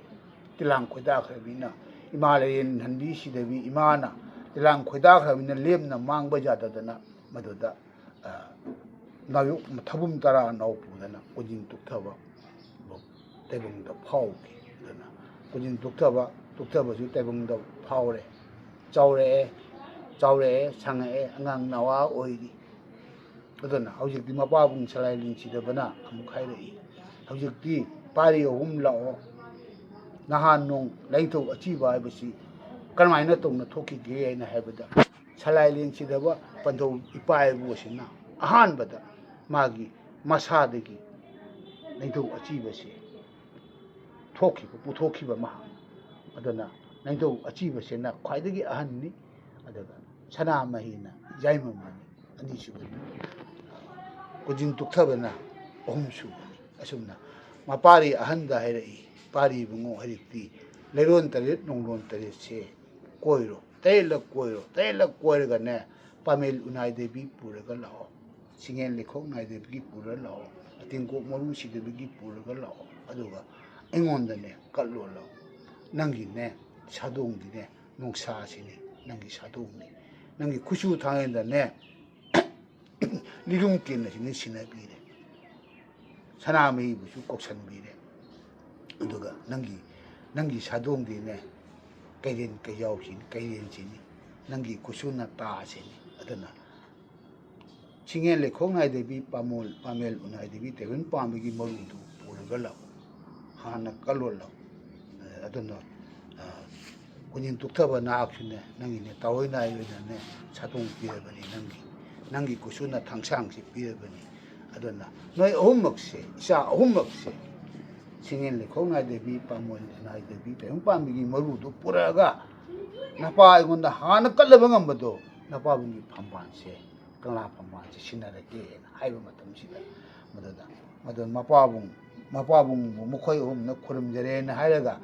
ꯇꯤꯂꯥꯡ ꯈꯣꯏꯗꯥꯈ꯭ꯔꯕꯅꯤꯅ ꯏꯃꯥ ꯂꯩꯔꯦꯟ ꯍꯟꯕꯤ ꯁꯤꯗꯕꯤ ꯏꯃꯥꯅ ꯇꯤꯂꯥꯡ ꯈꯣꯏꯗꯥꯈ꯭ꯔꯕꯅꯤꯅ ꯂꯦꯝꯅ ꯃꯥꯡꯕ ꯌꯥꯗꯗꯅ ꯃꯗꯨꯗ, ꯑ, ꯅꯥꯌꯣꯛ ꯊꯕꯨꯝ ꯇꯔꯥ ꯅꯥꯎ ꯄꯨꯗꯅ ꯀꯣꯟꯖꯤꯟ ꯇꯨꯛꯊꯕ ꯇꯥꯏꯕꯪꯗ ꯐꯥꯎꯈꯤ꯫ ꯑꯗꯨꯅ ꯀꯣꯟꯖꯤꯟ ꯇꯨꯛꯊꯕ, ꯇꯨꯛꯊꯕꯁꯨ ꯇꯥꯏꯕꯪꯗ ꯐꯥꯎꯔꯦ꯫ ꯆꯥꯎꯔꯛꯑꯦ, ꯆꯥꯎꯔꯛꯑꯦ, ꯁꯪꯉꯛꯑꯦ, ꯑꯉꯥꯡ ꯅꯋꯥ ꯑꯣꯏꯔꯤ꯫ ꯑꯗꯨꯅ ꯍꯧꯖꯤꯛꯇꯤ ꯃꯄꯥꯕꯨꯡ ꯁꯂꯥꯏ ꯂꯦꯟ ꯁꯤꯗꯕꯅ ꯑꯃꯨꯛ ꯍꯥꯏꯔꯛꯏ, "ꯍꯧꯖꯤꯛꯇꯤ ꯄꯥꯔꯤ ꯑꯍꯨꯝ ꯂꯥꯛꯑꯣ꯫ ꯅꯍꯥꯟ ꯅꯣꯡ ꯂꯥꯏꯅꯤꯡꯊꯧ ꯑꯆꯤꯕ ꯍꯥꯏꯕꯁꯤ ꯀꯔꯝꯍꯥꯏꯅ ꯇꯧꯅ ꯊꯣꯛꯈꯤꯒꯦ?" ꯍꯥꯏꯅ ꯍꯥꯏꯕꯗ, ꯁꯂꯥꯏ ꯂꯦꯟ ꯁꯤꯗꯕ ꯄꯟꯊꯧ ꯏꯄꯥ ꯏꯄꯨ ꯑꯁꯤꯅ ꯑꯍꯥꯟꯕꯗ ꯃꯥꯒꯤ ꯃꯁꯥꯗꯒꯤ ꯂꯥꯏꯅꯤꯡꯊꯧ ꯑꯆꯤꯕꯁꯦ ꯊꯣꯛꯈꯤꯕ, ꯄꯨꯊꯣꯛꯈꯤꯕ ꯃꯍꯥꯛꯅ꯫ ꯑꯗꯨꯅ ꯂꯥꯏꯅꯤꯡꯊꯧ ꯑꯆꯤꯕꯁꯤꯅ ꯈ꯭ꯋꯥꯏꯗꯒꯤ ꯑꯍꯟꯅꯤ꯫ ꯑꯗꯨꯒ ꯁꯅꯥꯃꯍꯤꯅ ꯌꯥꯏꯃꯝꯅꯤ꯫ ꯑꯅꯤꯁꯨꯕꯅꯤ꯫ ꯀꯣꯟꯖꯤꯟ ꯇꯨꯛꯊꯕꯅ ꯑꯍꯨꯝꯁꯨꯕꯅꯤ꯫ ꯑꯁꯨꯝꯅ ꯃꯄꯥꯔꯤ ꯑꯍꯟꯗ ꯍꯥꯏꯔꯛꯏ, "ꯄꯥꯔꯤ ꯏꯕꯨꯡꯉꯣ, ꯍꯧꯖꯤꯛꯇꯤ ꯂꯩꯔꯣꯟ ꯇꯔꯦꯠ ꯅꯣꯡꯂꯣꯟ ꯇꯔꯦꯠꯁꯦ ꯀꯣꯏꯔꯣ, ꯇꯔꯦꯠꯂꯛ ꯀꯣꯏꯔꯣ, ꯇꯔꯦꯠꯂꯛ ꯀꯣꯏꯔꯒꯅꯦ, ꯄꯥꯃꯦꯜ ꯎꯅꯥꯏꯗꯕꯤ ꯄꯨꯔꯒ ꯂꯥꯛꯑꯣ, ꯆꯤꯡꯌꯦꯟ ꯂꯩꯈꯣꯛ ꯅꯥꯏꯗꯕꯒꯤ ꯄꯨꯔꯒ ꯂꯥꯛꯑꯣ, ꯑꯇꯦꯡꯀꯣꯛ ꯃꯔꯨ ꯁꯤꯗꯕꯒꯤ ꯄꯨꯔꯒ ꯂꯥꯛꯑꯣ, ꯑꯗꯨꯒ ꯑꯩꯉꯣꯟꯗꯅꯦ ꯀꯠꯂꯣ ꯂꯥꯛꯑꯣ꯫ ꯅꯪꯒꯤꯅꯦ ꯁꯥꯗꯣꯡꯗꯤꯅꯦ ꯅꯣꯡꯁꯥꯁꯤꯅꯤ, ꯅꯪꯒꯤ ꯁꯥꯗꯣꯡꯅꯤ, ꯅꯪꯒꯤ ꯈꯨꯠꯁꯨ ꯊꯥꯡꯒꯟꯗꯅꯦ ꯂꯤꯔꯨꯡ ꯇꯦꯟ ꯑꯁꯤꯅ ꯁꯤꯟꯅꯕꯤꯔꯦ, ꯁꯅꯥꯃꯍꯤꯕꯨꯁꯨ ꯀꯧꯁꯟꯕꯤꯔꯦ꯫ ꯑꯗꯨꯒ ꯅꯪꯒꯤ, ꯅꯪꯒꯤ ꯁꯥꯗꯣꯡꯗꯤꯅꯦ ꯀꯩꯔꯦꯟ ꯀꯩꯖꯥꯎꯁꯤꯅꯤ, ꯀꯩꯔꯦꯟꯁꯤꯅꯤ, ꯅꯪꯒꯤ ꯈꯨꯠꯁꯨꯅ ꯇꯥꯁꯤꯅꯤ꯫ ꯑꯗꯨꯅ ꯆꯤꯡꯌꯦꯟ ꯂꯩꯈꯣꯛ ꯅꯥꯏꯗꯕꯤ ꯄꯥꯃꯣꯜ, ꯄꯥꯃꯦꯜ ꯎꯅꯥꯏꯗꯕꯤ ꯇꯥꯏꯕꯪ ꯄꯥꯝꯕꯒꯤ ꯃꯔꯨꯗꯨ ꯄꯨꯔꯒ ꯂꯥꯛꯎ, ꯍꯥꯟꯅ ꯀꯜꯂꯣ ꯂꯥꯛꯎ꯫ ꯑꯗꯨꯅ, ꯑ, ꯀꯣꯟꯖꯤꯟ ꯇꯨꯛꯊꯕ ꯅꯍꯥꯛꯁꯨꯅꯦ, ꯅꯪꯒꯤꯅꯦ ꯇꯥꯑꯣꯏ ꯅꯥꯑꯣꯏꯅꯅꯦ ꯁꯥꯗꯣꯡ ꯄꯤꯔꯕꯅꯤ, ꯅꯪꯒꯤ, ꯅꯪꯒꯤ ꯈꯨꯠꯁꯨꯅ ꯊꯥꯡꯁꯥꯡꯁꯤ ꯄꯤꯔꯕꯅꯤ꯫ ꯑꯗꯨꯅ ꯅꯣꯏ ꯑꯍꯨꯝꯃꯛꯁꯦ, ꯏꯆꯥ ꯑꯍꯨꯝꯃꯛꯁꯦ, ꯆꯤꯡꯌꯦꯟ ꯂꯩꯈꯣꯛ ꯅꯥꯏꯗꯕꯤ, ꯄꯥꯃꯣꯜ ꯅꯥꯏꯗꯕꯤ ꯇꯥꯏꯕꯪ ꯄꯥꯝꯕꯒꯤ ꯃꯔꯨꯗꯨ ꯄꯨꯔꯛꯑꯒ ꯅꯄꯥ ꯑꯩꯉꯣꯟꯗ ꯍꯥꯟꯅ ꯀꯜꯂꯕ ꯉꯝꯕꯗꯣ, ꯅꯄꯥꯕꯨꯡꯒꯤ ꯐꯝꯕꯥꯜꯁꯦ, ꯀꯪꯂꯥ ꯐꯝꯕꯥꯜꯁꯦ ꯁꯤꯟꯅꯔꯒꯦꯅ ꯍꯥꯏꯕ ꯃꯇꯝꯁꯤꯗ, ꯃꯗꯨꯗ, ꯃꯗꯨ ꯃꯄꯥꯕꯨꯡ ꯃꯄꯥꯕꯨꯡꯕꯨ ꯃꯈꯣꯏ ꯑꯍꯨꯝꯅ ꯈꯨꯔꯨꯝꯖꯔꯦꯅ ꯍꯥꯏꯔꯒ,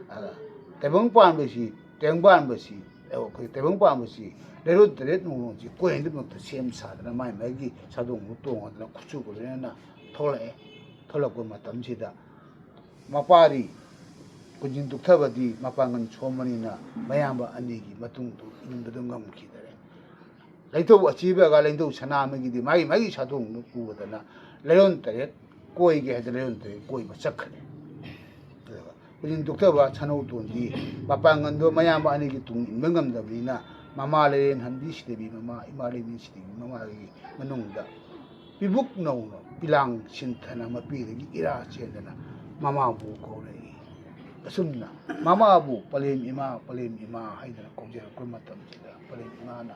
ꯑ, ꯇꯥꯏꯕꯪ ꯄꯥꯟꯕꯁꯤ, ꯇꯥꯏꯕꯪ ꯄꯥꯟꯕꯁꯤ, ꯑ, ꯑꯩꯈꯣꯏ ꯇꯥꯏꯕꯪ ꯄꯥꯟꯕꯁꯤ ꯂꯩꯔꯣꯟ ꯇꯔꯦꯠ ꯅꯣꯡꯂꯣꯟꯁꯤ ꯀꯣꯏꯅꯗꯃꯛꯇ ꯁꯦꯝ ꯁꯥꯗꯅ ꯃꯥꯏ ꯃꯥꯏꯒꯤ ꯁꯥꯗꯣꯡꯗꯨ ꯇꯣꯡꯉꯗꯅ ꯈꯨꯠꯁꯨ ꯈꯨꯠꯂꯣꯏꯅꯅ ꯊꯣꯛꯂꯛꯑꯦ꯫ ꯊꯣꯛꯂꯛꯄ ꯃꯇꯝꯁꯤꯗ ꯃꯄꯥꯔꯤ ꯀꯨꯟꯖꯤꯟ ꯇꯨꯛꯊꯕꯗꯤ ꯃꯄꯥꯡꯒꯜ ꯁꯣꯟꯕꯅꯤꯅ ꯃꯌꯥꯝꯕ ꯑꯅꯤꯒꯤ ꯃꯇꯨꯡꯗꯨ ꯏꯟꯕꯗꯨ ꯉꯝꯈꯤꯗꯔꯦ꯫ ꯂꯩꯊꯧ ꯑꯆꯤꯕꯒ ꯂꯩꯊꯧ ꯁꯅꯥꯃꯍꯤꯗꯤ ꯃꯥꯒꯤ ꯃꯥꯒꯤ ꯁꯥꯗꯣꯡꯗꯨ ꯄꯨꯗꯅ ꯂꯩꯔꯣꯟ ꯇꯔꯦꯠ ꯀꯣꯏꯒꯦ ꯍꯥꯏꯗꯅ ꯂꯩꯔꯣꯟ ꯇꯔꯦꯠ ꯀꯣꯏꯕ ꯆꯠꯈ꯭ꯔꯦ꯫ ꯑꯗꯨꯒ ꯀꯨꯟꯖꯤꯟ ꯇꯨꯛꯊꯕ ꯁꯅꯧꯇꯣꯟꯗꯤ ꯃꯄꯥꯡꯒꯜꯗꯣ ꯃꯌꯥꯝꯕ ꯑꯅꯤꯒꯤ ꯇꯨꯡ ꯏꯟꯕ ꯉꯝꯗꯕꯅꯤꯅ ꯃꯃꯥ ꯂꯩꯔꯦꯟꯍꯟꯕꯤ ꯁꯤꯗꯕꯤ ꯃꯃꯥ, ꯏꯃꯥ ꯂꯩꯃꯤ ꯁꯤꯗꯕꯤ ꯃꯃꯥꯒꯤ ꯃꯅꯨꯡꯗ ꯄꯤꯕꯨꯛ ꯅꯧꯅ ꯄꯤꯂꯥꯡ ꯁꯤꯟꯊꯅ ꯃꯄꯤꯗꯒꯤ ꯏꯔꯥ ꯆꯦꯟꯗꯅ ꯃꯃꯥꯕꯨ ꯀꯧꯔꯛꯏ꯫ ꯑꯁꯨꯝꯅ ꯃꯃꯥꯕꯨ "ꯄꯂꯦꯝ ꯏꯃꯥ, ꯄꯂꯦꯝ ꯏꯃꯥ" ꯍꯥꯏꯗꯅ ꯀꯧꯖꯔꯛꯄ ꯃꯇꯝꯁꯤꯗ ꯄꯂꯦꯝ ꯏꯃꯥꯅ,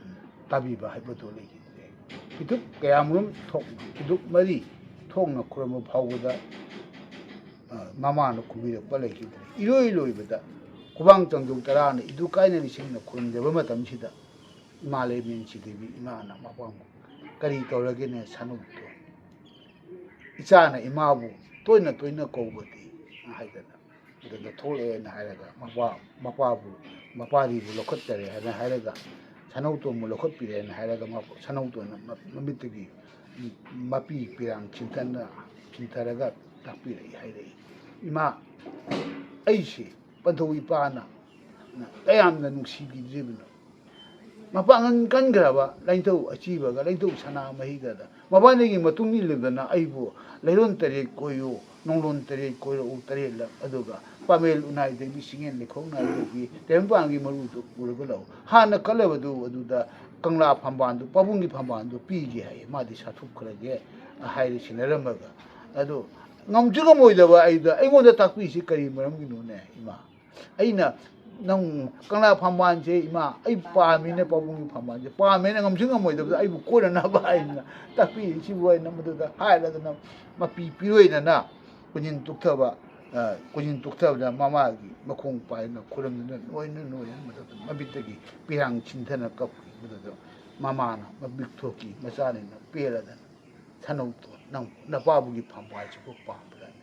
ꯎꯝ, ꯇꯥꯕꯤꯕ ꯍꯥꯏꯕꯗꯨ ꯂꯩꯈꯤꯗ꯭ꯔꯦ꯫ ꯐꯤꯗꯨꯛ ꯀꯌꯥꯃꯔꯨꯝ ꯊꯣꯛ-, ꯐꯤꯗꯨꯛ ꯃꯔꯤ ꯊꯣꯛꯅ ꯈꯨꯔꯨꯝꯕ ꯐꯥꯎꯕꯗ, ꯑ, ꯃꯃꯥꯅ ꯈꯨꯝꯕꯤꯔꯛꯄ ꯂꯩꯈꯤꯗ꯭ꯔꯦ꯫ ꯏꯔꯣꯏ ꯂꯣꯏꯕꯗ ꯈꯨꯕꯥꯡ ꯆꯪꯖꯣꯡ ꯇꯔꯥꯅ ꯏꯗꯨ ꯀꯥꯏꯅ ꯂꯤꯁꯤꯡꯅ ꯈꯨꯔꯨꯝꯖꯕ ꯃꯇꯝꯁꯤꯗ ꯏꯃꯥ ꯂꯩꯃꯦꯟ ꯁꯤꯗꯦꯕꯤ ꯏꯃꯥꯅ ꯃꯄꯥꯕꯨ "ꯀꯔꯤ ꯇꯧꯔꯒꯦꯅꯦ ꯁꯅꯨꯇꯣ? ꯏꯆꯥꯅ ꯏꯃꯥꯕꯨ ꯇꯣꯏꯅ ꯇꯣꯏꯅ ꯀꯧꯕꯗꯤ" ꯍꯥꯏꯗꯅ ꯑꯗꯨꯗ ꯊꯣꯛꯂꯛꯑꯦꯅ ꯍꯥꯏꯔꯒ ꯃꯄꯥ, ꯃꯄꯥꯕꯨ, ꯃꯄꯥꯔꯤꯕꯨ ꯂꯧꯈꯠꯆꯔꯦ ꯍꯥꯏꯅ ꯍꯥꯏꯔꯒ ꯁꯅꯧꯇꯣꯟꯕꯨ ꯂꯧꯈꯠꯄꯤꯔꯦꯅ ꯍꯥꯏꯔꯒ ꯃꯄ-, ꯁꯅꯧꯇꯣꯟꯅ ꯃ-, ꯃꯃꯤꯠꯇꯒꯤ ꯃꯄꯤ ꯄꯤꯔꯥꯡ ꯆꯤꯟꯊꯅ, ꯆꯤꯟꯊꯔꯒ ꯇꯥꯛꯄꯤꯔꯛꯏ ꯍꯥꯏꯔꯛꯏ꯫ "ꯏꯃꯥ, ꯑꯩꯁꯤ ꯄꯟꯊꯧ ꯏꯄꯥꯅ ꯀꯌꯥꯝꯅ ꯅꯨꯡꯁꯤꯕꯤꯗ꯭ꯔꯤꯕꯅꯣ꯫ ꯃꯄꯥꯡꯒꯜ ꯀꯟꯈ꯭ꯔꯕ ꯂꯥꯏꯅꯤꯡꯊꯧ ꯑꯆꯤꯕꯒ ꯂꯥꯏꯅꯤꯡꯊꯧ ꯁꯅꯥꯃꯍꯤꯒꯗ ꯃꯕꯥꯅꯤꯒꯤ ꯃꯇꯨꯡ ꯏꯜꯂꯨꯗꯅ ꯑꯩꯕꯨ ꯂꯩꯔꯣꯟ ꯇꯔꯦꯠ ꯀꯣꯏꯌꯨ, ꯅꯣꯡꯂꯣꯟ ꯇꯔꯦꯠ ꯀꯣꯏꯔꯛꯎ ꯇꯔꯦꯠꯂꯛ, ꯑꯗꯨꯒ ꯄꯥꯃꯦꯜ ꯎꯅꯥꯏꯗꯒꯤ ꯁꯤꯡꯉꯦꯟ ꯂꯩꯈꯣꯡ ꯅꯥꯏꯗꯒꯤ ꯇꯥꯏꯕꯪꯄꯥꯟꯒꯤ ꯃꯔꯨꯗꯨ ꯄꯨꯔꯒ ꯂꯥꯛꯎ꯫ ꯍꯥꯟꯅ ꯀꯜꯂꯕꯗꯨ ꯑꯗꯨꯗ ꯀꯪꯂꯥ ꯐꯝꯕꯥꯜꯗꯨ, ꯄꯥꯕꯨꯡꯒꯤ ꯐꯝꯕꯥꯜꯗꯨ ꯄꯤꯒꯦ ꯍꯥꯏꯌꯦ, ꯃꯥꯗꯤ ꯁꯥꯊꯨꯞꯈ꯭ꯔꯒꯦ" ꯍꯥꯏꯔ ꯁꯤꯟꯅꯔꯝꯃꯒ꯫ ꯑꯗꯣ ꯉꯝꯁꯨ ꯉꯝꯃꯣꯏꯗꯕ ꯑꯩꯗ, "ꯑꯩꯉꯣꯟꯗ ꯇꯥꯛꯄꯤꯁꯤ ꯀꯔꯤ ꯃꯔꯝꯒꯤꯅꯣꯅꯦ ꯏꯃꯥ? ꯑꯩꯅ ꯅꯪ ꯀꯪꯂꯥ ꯐꯝꯕꯥꯜꯁꯦ ꯏꯃꯥ ꯑꯩ ꯄꯥꯝꯃꯤꯅꯦ, ꯄꯥꯕꯨꯡꯒꯤ ꯐꯝꯕꯥꯜꯁꯦ ꯄꯥꯝꯃꯦꯅ ꯉꯝꯁꯨ ꯉꯝꯃꯣꯏꯗꯕꯗ ꯑꯩꯕꯨ ꯀꯣꯏꯅꯅꯕ ꯍꯥꯏꯅ ꯇꯥꯛꯄꯤꯔꯤꯁꯤꯕꯨ" ꯍꯥꯏꯅ ꯃꯗꯨꯗ ꯍꯥꯏꯔꯗꯅ ꯃꯄꯤ ꯄꯤꯔꯣꯏꯗꯅ ꯀꯨꯟꯖꯤꯟ ꯇꯨꯛꯊꯕ, ꯑ, ꯀꯨꯟꯖꯤꯟ ꯇꯨꯛꯊꯕꯗ ꯃꯃꯥꯒꯤ ꯃꯈꯣꯡ ꯄꯥꯏꯗꯨꯅ ꯈꯨꯔꯨꯝꯗꯨꯅ ꯅꯣꯏꯅ ꯅꯣꯏꯅ ꯃꯗꯨꯗ ꯃꯃꯤꯠꯇꯒꯤ ꯄꯤꯔꯥꯡ ꯆꯤꯟꯊꯅ ꯀꯞꯈꯤ꯫ ꯃꯗꯨꯗ ꯃꯃꯥꯅ ꯃꯃꯤꯠ ꯊꯣꯛꯈꯤ, ꯃꯆꯥꯅꯤꯅ ꯄꯦꯜꯂꯗꯅ꯫ ꯁꯅꯧꯗꯣ ꯅꯪ ꯅꯄꯥꯕꯨꯡꯒꯤ ꯐꯝꯕꯥꯜꯁꯤꯕꯨ ꯄꯥꯝꯕ꯭ꯔꯥꯅꯦ?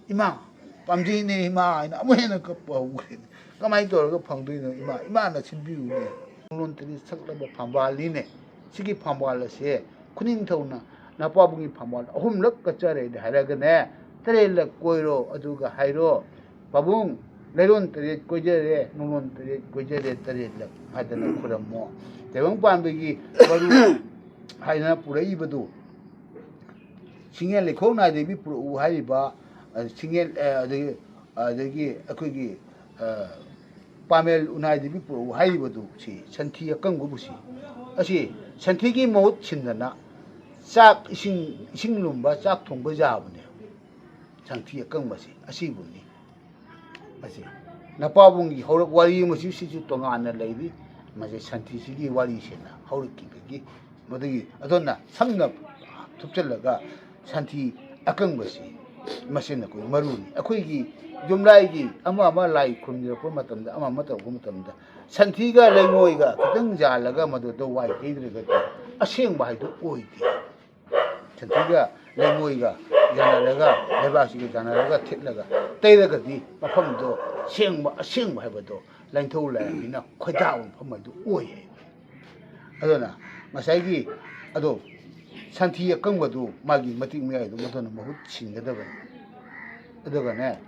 "ꯏꯃꯥ, ꯄꯥꯝꯖꯩꯅꯦ ꯏꯃꯥ" ꯍꯥꯏꯅ ꯑꯃꯨꯛ ꯍꯦꯟꯅ ꯀꯞꯄ ꯍꯧꯈ꯭ꯔꯦꯅꯦ꯫ "ꯀꯃꯥꯏꯅ ꯇꯧꯔꯒ ꯐꯪꯗꯣꯏꯅꯣ ꯏꯃꯥ? ꯏꯃꯥꯅ ꯁꯤꯟꯕꯤꯌꯨꯅꯦ꯫ ꯅꯣꯡꯂꯣꯟ ꯇꯔꯦꯠ ꯁꯛꯂꯕ ꯐꯝꯕꯥꯜꯅꯤꯅꯦ꯫ ꯁꯤꯒꯤ ꯐꯝꯕꯥꯜ ꯑꯁꯦ ꯈꯨꯅꯤꯡꯊꯧꯅ ꯅꯄꯥꯕꯨꯡꯒꯤ ꯐꯝꯕꯥꯜ ꯑꯍꯨꯝꯂꯛ ꯀꯠꯆꯔꯦꯅꯦ ꯍꯥꯏꯔꯒꯅꯦ, ꯇꯔꯦꯠꯂꯛ ꯀꯣꯏꯔꯣ, ꯑꯗꯨꯒ ꯍꯥꯏꯔꯣ, 'ꯄꯥꯕꯨꯡ, ꯂꯩꯔꯣꯟ ꯇꯔꯦꯠ ꯀꯣꯏꯖꯔꯦ, ꯅꯣꯡꯂꯣꯟ ꯇꯔꯦꯠ ꯀꯣꯏꯖꯔꯦ, ꯇꯔꯦꯠꯂꯛ' ꯍꯥꯏꯗꯅ ꯈꯨꯔꯝꯃꯣ꯫ ꯇꯥꯏꯕꯪ ꯄꯥꯟꯕꯒꯤ ꯃꯔꯨ ꯍꯥꯏꯗꯅ ꯄꯨꯔꯛꯏꯕꯗꯨ ꯁꯤꯡꯉꯦꯜ ꯂꯩꯈꯣꯛ ꯅꯥꯏꯗꯕꯤ ꯄꯨꯔꯛꯎ ꯍꯥꯏꯔꯤꯕ, ꯑ, ꯁꯤꯡꯉꯦꯜ, ꯑ, ꯑꯗꯒꯤ, ꯑꯗꯒꯤ ꯑꯩꯈꯣꯏꯒꯤ, ꯑ, ꯄꯥꯃꯦꯜ ꯎꯅꯥꯏꯗꯕꯤ ꯄꯨꯔꯛꯎ ꯍꯥꯏꯔꯤꯕꯗꯨ ꯁꯤ ꯁꯟꯊꯤ ꯑꯀꯪꯕꯕꯨ ꯁꯤ, ꯑꯁꯤ ꯁꯟꯊꯤꯒꯤ ꯃꯍꯨꯠ ꯁꯤꯟꯗꯅ ꯆꯥꯛ ꯏꯁꯤꯡ, ꯏꯁꯤꯡ ꯂꯨꯝꯕ ꯆꯥꯛ ꯊꯣꯡꯕ ꯌꯥꯕꯅꯦ꯫ ꯁꯟꯊꯤ ꯑꯀꯪꯕꯁꯤ ꯑꯁꯤꯕꯨꯅꯤ꯫ ꯑꯁꯤ ꯅꯄꯥꯕꯨꯡꯒꯤ ꯍꯧꯔꯛ ꯋꯥꯔꯤ ꯑꯃꯁꯨ ꯁꯤꯁꯨ ꯇꯣꯉꯥꯟꯅ ꯂꯩꯔꯤ꯫ ꯃꯁꯤ ꯁꯟꯊꯤꯁꯤꯒꯤ ꯋꯥꯔꯤꯁꯤꯅ ꯍꯧꯔꯛꯈꯤꯕꯒꯤ, ꯃꯗꯨꯒꯤ ꯑꯗꯨꯅ ꯁꯝꯅ ꯊꯨꯞꯆꯜꯂꯒ ꯁꯟꯊꯤ ꯑꯀꯪꯕꯁꯤ ꯃꯁꯤꯅ ꯑꯩꯈꯣꯏ ꯃꯔꯨꯅꯤ꯫ ꯑꯩꯈꯣꯏꯒꯤ ꯌꯨꯝꯂꯥꯏꯒꯤ ꯑꯃ ꯑꯃ ꯂꯥꯏ ꯈꯨꯔꯨꯝꯖꯔꯛꯄ ꯃꯇꯝꯗ, ꯑꯃ ꯑꯃ ꯇꯧꯔꯛꯄ ꯃꯇꯝꯗ ꯁꯟꯊꯤꯒ ꯂꯩꯉꯣꯏꯒ ꯈꯤꯇꯪ ꯌꯥꯜꯂꯒ ꯃꯗꯨꯗ ꯋꯥꯏ ꯇꯩꯗ꯭ꯔꯒꯗꯤ ꯑꯁꯦꯡꯕ ꯍꯥꯏꯗꯨ ꯑꯣꯏꯗꯦ꯫ ꯁꯟꯊꯤꯒ ꯂꯩꯉꯣꯏꯒ ꯌꯥꯅꯔꯒ, ꯂꯩꯕꯥꯛꯁꯤꯒ ꯌꯥꯅꯔꯒ ꯊꯤꯠꯂꯒ ꯇꯩꯔꯒꯗꯤ ꯃꯐꯝꯗꯣ ꯁꯦꯡꯕ, ꯑꯁꯦꯡꯕ ꯍꯥꯏꯕꯗꯣ ꯂꯥꯏꯅꯤꯡꯊꯧ ꯂꯥꯏꯔꯦꯝꯕꯤꯅ ꯈꯣꯏꯗꯥꯕ ꯃꯐꯝ ꯍꯥꯏꯗꯨ ꯑꯣꯏ ꯍꯥꯏ꯫ ꯑꯗꯨꯅ ꯉꯁꯥꯏꯒꯤ ꯑꯗꯣ ꯁꯟꯊꯤ ꯑꯀꯪꯕꯗꯨ ꯃꯥꯒꯤ ꯃꯇꯤꯛ ꯃꯌꯥꯏꯗꯨ ꯃꯗꯨꯅ ꯃꯍꯨꯠ ꯁꯤꯟꯒꯗꯕꯅꯤ꯫ ꯑꯗꯨꯒꯅꯦ,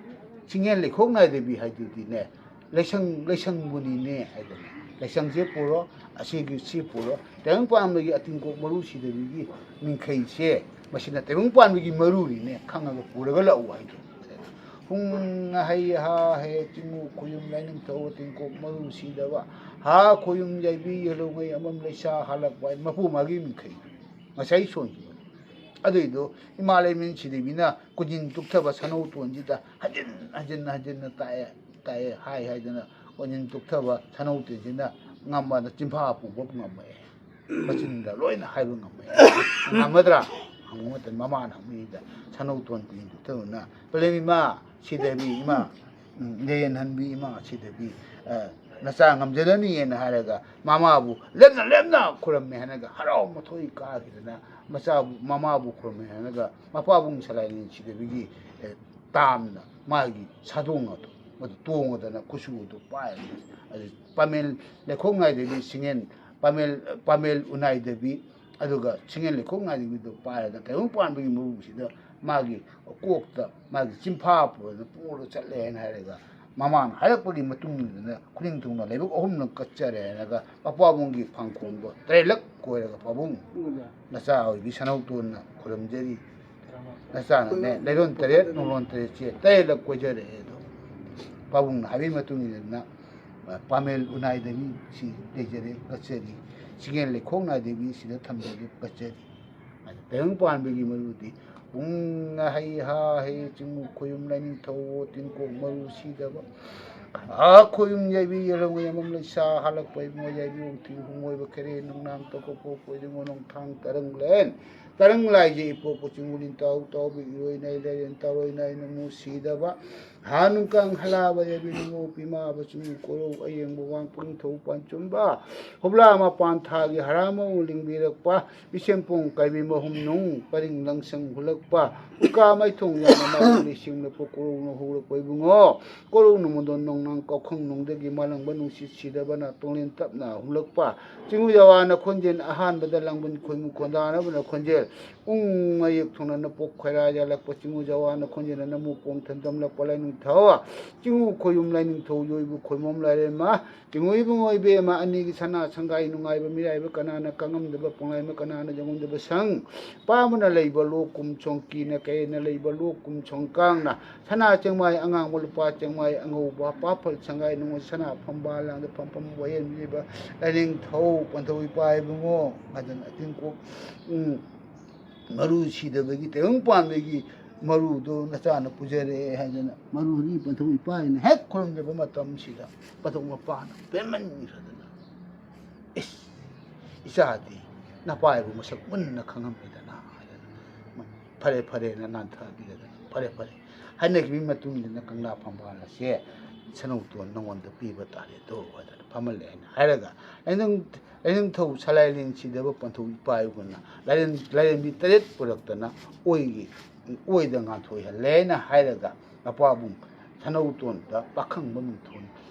ꯆꯤꯡꯌꯦꯟ ꯂꯩꯈꯣꯛ ꯅꯥꯏꯗꯕꯤ ꯍꯥꯏꯗꯨꯗꯤꯅꯦ, ꯂꯩꯁꯪ, ꯂꯩꯁꯪꯕꯨꯅꯤꯅꯦ ꯍꯥꯏꯗꯅ, ꯂꯩꯁꯪꯁꯦ ꯄꯨꯔꯣ, ꯑꯁꯤꯒꯤ ꯁꯤ ꯄꯨꯔꯣ, ꯇꯥꯏꯕꯪ ꯄꯥꯟꯕꯒꯤ ꯑꯇꯤꯡꯀꯣꯛ ꯃꯔꯨ ꯁꯤꯗꯕꯤꯒꯤ ꯃꯤꯡꯈꯩꯁꯦ, ꯃꯁꯤꯅ ꯇꯥꯏꯕꯪ ꯄꯥꯟꯕꯒꯤ ꯃꯔꯨꯅꯤꯅꯦ, ꯈꯪꯉꯒ ꯄꯨꯔꯒ ꯂꯥꯛꯎ ꯍꯥꯏꯗꯣ꯫ ꯍꯨꯡ ꯍꯩ ꯍꯥ ꯍꯦ ꯆꯤꯡꯉꯨ ꯈꯣꯌꯨꯝ ꯂꯥꯏꯅꯤꯡꯊꯧ ꯑꯇꯤꯡꯀꯣꯛ ꯃꯔꯨ ꯁꯤꯗꯕ, ꯍꯥ ꯈꯣꯌꯨꯝ ꯌꯥꯏꯕꯤ ꯌꯦꯜꯍꯧꯉꯩ ꯑꯃꯝ ꯂꯩꯁꯥ ꯍꯜꯂꯛꯄ ꯍꯥꯏ ꯃꯄꯨ ꯃꯥꯒꯤ ꯃꯤꯡꯈꯩ ꯉꯁꯥꯏ ꯁꯣꯟꯈꯤꯕꯅꯤ꯫ ꯑꯗꯨꯏꯗꯣ ꯏꯃꯥ ꯂꯩꯃꯔꯦꯟ ꯁꯤꯗꯕꯤꯅ ꯀꯣꯟꯖꯤꯟ ꯇꯨꯛꯊꯕ ꯁꯅꯧ ꯇꯣꯟꯁꯤꯗ ꯍꯟꯖꯤꯟ ꯍꯟꯖꯤꯟ ꯍꯟꯖꯤꯟꯅ ꯇꯥꯛꯑꯦ, ꯇꯥꯛꯑꯦ ꯍꯥꯏ ꯍꯥꯏꯗꯅ ꯀꯣꯟꯖꯤꯟ ꯇꯨꯛꯊꯕ ꯁꯅꯧ ꯇꯣꯟꯁꯤꯅ ꯉꯝꯕꯗ ꯆꯤꯟꯐꯥ ꯄꯨꯕ ꯉꯝꯃꯛꯑꯦ꯫ ꯃꯆꯤꯟꯗ ꯂꯣꯏꯅ ꯍꯥꯏꯕ ꯉꯝꯃꯛꯑꯦ꯫ ꯉꯝꯃꯗ꯭ꯔꯥ? ꯍꯪꯕ ꯃꯇꯝꯗ ꯃꯃꯥꯅ ꯍꯪꯕꯁꯤꯗ ꯁꯅꯧ ꯇꯣꯟ ꯀꯣꯟꯖꯤꯟ ꯇꯨꯛꯊꯕꯅ, "ꯄꯂꯦꯝ ꯏꯃꯥ ꯁꯤꯗꯕꯤ ꯏꯃꯥ, ꯎꯝ, ꯂꯦꯟꯍꯟꯕꯤ ꯏꯃꯥ ꯁꯤꯗꯕꯤ, ꯑ, ꯅꯆꯥ ꯉꯝꯖꯔꯅꯤꯅ" ꯍꯥꯏꯔꯒ ꯃꯃꯥꯕꯨ ꯂꯦꯞꯅ ꯂꯦꯞꯅ ꯈꯨꯔꯝꯃꯦ ꯍꯥꯏꯔꯒ ꯍꯔꯥꯎ ꯃꯊꯣꯏ ꯀꯥꯈꯤꯗꯅ ꯃꯆꯥꯕꯨ, ꯃꯃꯥꯕꯨ ꯈꯨꯔꯨꯝꯃꯦ ꯍꯥꯏꯔꯒ ꯃꯄꯥꯕꯨꯡ ꯁꯂꯥꯏ ꯅꯤꯡꯊꯤꯗꯕꯤꯒꯤ, ꯑꯦ, ꯇꯥꯝꯅ ꯃꯥꯒꯤ ꯁꯥꯗꯣꯡ ꯑꯗꯨ ꯃꯗꯨ ꯇꯣꯡꯉꯗꯅ ꯈꯨꯠꯁꯨ ꯑꯗꯨ ꯄꯥꯏꯔꯒ, ꯑꯗꯨ ꯄꯥꯃꯦꯜ ꯂꯩꯈꯣꯡ ꯅꯥꯏꯗꯕꯤ ꯁꯤꯡꯉꯦꯟ, ꯄꯥꯃꯦꯜ, ꯄꯥꯃꯦꯜ ꯎꯅꯥꯏꯗꯕꯤ, ꯑꯗꯨꯒ ꯁꯤꯡꯉꯦꯟ ꯂꯩꯈꯣꯡ ꯅꯥꯏꯗꯕꯤꯗꯨ ꯄꯥꯏꯔꯒ ꯇꯥꯏꯕꯪ ꯄꯥꯟꯕꯒꯤ ꯃꯔꯨꯁꯤꯗ ꯃꯥꯒꯤ ꯀꯣꯛꯇ ꯃꯥꯒꯤ ꯆꯤꯟꯐꯥ ꯄꯨꯔꯗꯨꯅ ꯄꯨꯔꯒ ꯆꯠꯂꯦ ꯍꯥꯏꯅ ꯍꯥꯏꯔꯒ, ꯃꯃꯥꯅ ꯍꯥꯏꯔꯛꯄꯒꯤ ꯃꯇꯨꯡ ꯏꯟꯅ ꯈꯨꯅꯤꯡ ꯊꯨꯡꯅ ꯂꯥꯏꯕꯛ ꯑꯍꯨꯝꯂꯛ ꯀꯠꯆꯔꯦ ꯍꯥꯏꯔꯒ ꯃꯄꯥꯕꯨꯡꯒꯤ ꯐꯥꯡꯈꯣꯡꯗꯣ ꯇꯔꯦꯠꯂꯛ ꯀꯣꯏꯔꯒ, "ꯄꯥꯕꯨꯡ, ꯅꯆꯥ ꯑꯣꯏꯕꯤ ꯁꯅꯧꯇꯣꯟꯅ ꯈꯨꯔꯨꯝꯖꯔꯤ, ꯅꯆꯥꯅꯅꯦ ꯂꯩꯔꯣꯟ ꯇꯔꯦꯠ ꯅꯨꯡꯂꯣꯟ ꯇꯔꯦꯠꯁꯦ ꯇꯔꯦꯠꯂꯛ ꯀꯣꯏꯖꯔꯛꯑꯦ ꯑꯗꯣ ꯄꯥꯕꯨꯡꯅ ꯍꯥꯏꯕꯒꯤ ꯃꯇꯨꯡ ꯏꯟꯅ ꯄꯥꯃꯦꯜ ꯎꯅꯥꯏꯗꯕꯤ ꯁꯤ ꯂꯩꯖꯔꯦ, ꯀꯠꯆꯔꯤ꯫ ꯆꯤꯡꯉꯦꯟ ꯂꯩꯈꯣꯡ ꯅꯥꯏꯗꯕꯤ ꯁꯤꯗ ꯊꯝꯖꯔꯦ, ꯀꯠꯆꯔꯤ"꯫ ꯇꯥꯏꯕꯪ ꯄꯥꯟꯕꯒꯤ ꯃꯔꯨꯗꯤ ꯄꯨꯡꯅ ꯍꯩ ꯍꯥ ꯍꯩ ꯆꯤꯡꯉꯨ ꯈꯣꯌꯨꯝ ꯂꯥꯏꯅꯤꯡꯊꯧ ꯇꯤꯟꯀꯣꯛ ꯃꯔꯨ ꯁꯤꯗꯕ꯫ ꯑꯥ ꯈꯣꯌꯨꯝ ꯌꯥꯏꯕꯤ ꯌꯦꯜꯍꯧ ꯌꯥꯝꯕꯝ ꯂꯩꯁꯥ ꯍꯜꯂꯛꯄ ꯏꯕꯨꯡꯉꯣ ꯌꯥꯏꯕꯤ ꯎꯡꯊꯤ ꯍꯨꯡꯉꯣꯏꯕ ꯈꯦꯔꯦ ꯅꯨꯡꯅꯥꯡ ꯇꯣꯀꯣꯛ ꯀꯣꯛꯄ ꯏꯕꯨꯡꯉꯣ ꯅꯣꯡꯊꯥꯡ ꯇꯔꯪꯂꯦꯟ ꯇꯔꯪ ꯂꯥꯏꯖꯦ ꯏꯄꯣꯛꯄ ꯆꯤꯡꯉꯨ ꯂꯤꯟꯇꯥꯎ ꯇꯥꯎꯕꯤ ꯏꯔꯣꯏ ꯅꯥꯏ ꯂꯥꯏꯔꯦꯟ ꯇꯥꯔꯣꯏ ꯅꯥꯏ ꯅꯃꯨ ꯁꯤꯗꯕ꯫ ꯍꯥ ꯅꯨꯡꯀꯥꯡ ꯍꯂꯥꯕ ꯌꯥꯏꯕꯤ ꯅꯨꯡꯉꯧ ꯄꯤꯃꯥꯕ ꯆꯤꯡꯉꯨ ꯀꯣꯔꯧ ꯑꯌꯦꯡꯕ ꯋꯥꯡꯄ꯭ꯔꯪ ꯊꯧ ꯄꯥꯟꯆꯨꯝꯕ꯫ ꯍꯨꯞꯂꯥ ꯃꯄꯥꯟ ꯊꯥꯒꯤ ꯍꯔꯥꯃꯧ ꯂꯤꯡꯕꯤꯔꯛꯄ ꯃꯤꯁꯦꯝꯄꯣꯡ ꯀꯥꯏꯕꯤ ꯃꯍꯨꯝ ꯅꯨꯡ ꯄꯔꯤꯡ ꯂꯪꯁꯪ ꯍꯨꯜꯂꯛꯄ ꯎꯀꯥ ꯃꯥꯏꯊꯣꯡ ꯌꯥꯝꯅ ꯃꯥꯕꯨ ꯂꯩꯁꯤꯡꯂꯛꯄ ꯀꯣꯔꯧꯅ ꯍꯧꯔꯛꯄ ꯏꯕꯨꯡꯉꯣ꯫ ꯀꯣꯔꯧꯅ ꯃꯨꯟꯗꯣꯟ ꯅꯣꯡꯅꯥꯡ ꯀꯥꯎꯈꯪ ꯅꯨꯡꯗꯒꯤ ꯃꯥꯂꯪꯕ ꯅꯨꯡꯁꯤꯠ ꯁꯤꯗꯕꯅ ꯇꯣꯡꯂꯦꯟ ꯇꯞꯅ ꯍꯨꯝꯂꯛꯄ꯫ ꯆꯤꯡꯉꯨ ꯖꯋꯥꯅ ꯈꯣꯟꯖꯦꯜ ꯑꯍꯥꯟꯕꯗ ꯂꯥꯡꯕꯟ ꯈꯣꯏꯃꯨ ꯈꯣꯟꯗꯥꯅꯕꯅ ꯈꯣꯟꯖꯦꯜ ꯎꯪ ꯃꯌꯦꯛ ꯊꯣꯡꯅ ꯅꯄꯣꯛ ꯈꯣꯏꯔꯥ ꯌꯥꯜꯂꯛꯄ꯫ ꯆꯤꯡꯉꯨ ꯖꯋꯥꯅ ꯈꯣꯟꯖꯦꯜꯅ ꯅꯃꯨ ꯄꯣꯡ ꯊꯟꯗꯝꯂꯛꯄ ꯂꯥꯏꯅꯤꯡꯊꯧ꯫ ꯆꯤꯡꯉꯨ ꯈꯣꯌꯨꯝ ꯂꯥꯏꯅꯤꯡꯊꯧ ꯌꯣꯏꯕꯨ ꯈꯣꯏꯃꯣꯝ ꯂꯥꯏꯔꯦꯝꯃ꯫ ꯆꯤꯡꯉꯨ ꯏꯕꯨꯡꯉꯣ ꯏꯕꯦꯝꯃ ꯑꯅꯤꯒꯤ ꯁꯅꯥ ꯁꯪꯒꯥꯏ ꯅꯨꯡꯉꯥꯏꯕ ꯃꯤꯔꯥꯏꯕ ꯀꯅꯥꯅ ꯀꯪꯉꯝꯗꯕ ꯄꯣꯡꯂꯥꯏꯃ ꯀꯅꯥꯅ ꯌꯦꯡꯉꯝꯗꯕ ꯁꯪ꯫ ꯄꯥꯝꯕꯅ ꯂꯩꯕ ꯂꯣꯛ ꯀꯨꯝ ꯁꯣꯡꯀꯤꯅ ꯀꯩꯅ ꯂꯩꯕ ꯂꯣꯛ ꯀꯨꯝ ꯁꯣꯡꯀꯥꯡꯅ꯫ ꯁꯅꯥ ꯆꯦꯡꯃꯥꯏ ꯑꯉꯥꯡꯕ ꯂꯨꯄꯥ ꯆꯦꯡꯃꯥꯏ ꯑꯉꯧꯕ ꯄꯥꯐꯜ ꯁꯪꯒꯥꯏ ꯅꯨꯡꯉꯣꯏ ꯁꯅꯥ ꯐꯝꯕꯥꯜ ꯂꯥꯡꯗ ꯐꯝꯐꯝ ꯋꯥꯌꯦꯜ ꯃꯤꯕ ꯂꯥꯏꯅꯤꯡꯊꯧ ꯄꯟꯊꯧ ꯏꯄꯥ ꯏꯕꯨꯡꯉꯣ꯫ ꯑꯗꯨꯅ ꯇꯤꯡꯀꯣꯛ, ꯎꯝ, ꯃꯔꯨ ꯁꯤꯗꯕꯒꯤ ꯇꯥꯏꯕꯪ ꯄꯥꯟꯕꯒꯤ ꯃꯔꯨꯗꯣ ꯅꯆꯥꯅ ꯄꯨꯖꯔꯛꯑꯦ ꯍꯥꯏꯗꯅ ꯃꯔꯨ ꯍꯔꯤ ꯄꯟꯊꯧ ꯏꯄꯥ ꯍꯥꯏꯅ ꯍꯦꯛ ꯈꯨꯔꯨꯝꯖꯕ ꯃꯇꯝꯁꯤꯗ ꯄꯟꯊꯧ ꯃꯄꯥꯅ ꯄꯦꯟꯃꯟꯈ꯭ꯔꯗꯅ, "ꯏꯁ, ꯏꯆꯥꯗꯤ ꯅꯄꯥꯏꯕꯨ ꯃꯁꯛ ꯃꯨꯟꯅ ꯈꯪꯉꯝꯃꯤꯗꯅ" ꯍꯥꯏꯗꯅ, "ꯐꯔꯦ, ꯐꯔꯦꯅ" ꯅꯥꯟꯊꯕꯤꯔꯗꯅ, "ꯐꯔꯦ, ꯐꯔꯦ" ꯍꯥꯏꯅꯈꯤꯕꯒꯤ ꯃꯇꯨꯡ ꯏꯟꯅ ꯀꯪꯂꯥ ꯐꯝꯕꯥꯜ ꯑꯁꯦ ꯁꯅꯧꯇꯣꯟ ꯅꯉꯣꯟꯗ ꯄꯤꯕ ꯇꯥꯔꯦꯗꯣ ꯍꯥꯏꯗꯅ ꯐꯝꯍꯜꯂꯦ ꯍꯥꯏꯅ ꯍꯥꯏꯔꯒ, ꯑꯩ ꯅꯪ ꯂꯥꯏꯅꯤꯡꯊꯧ ꯁꯂꯥꯏꯂꯦꯟ ꯁꯤꯗꯕ ꯄꯟꯊꯧ ꯏꯄꯥ ꯏꯄꯨꯅ ꯂꯥꯏꯔꯦꯟ-, ꯂꯥꯏꯔꯦꯝꯕꯤ ꯇꯔꯦꯠ ꯄꯨꯔꯛꯇꯅ ꯑꯣꯏꯒꯤ, ꯑꯣꯏꯗ ꯉꯥꯟꯊꯣꯏꯍꯜꯂꯦꯅ ꯍꯥꯏꯔꯒ ꯃꯄꯥꯕꯨꯡ ꯁꯅꯧꯇꯣꯟꯗ ꯄꯥꯈꯪꯕ ꯃꯤꯡꯊꯣꯟ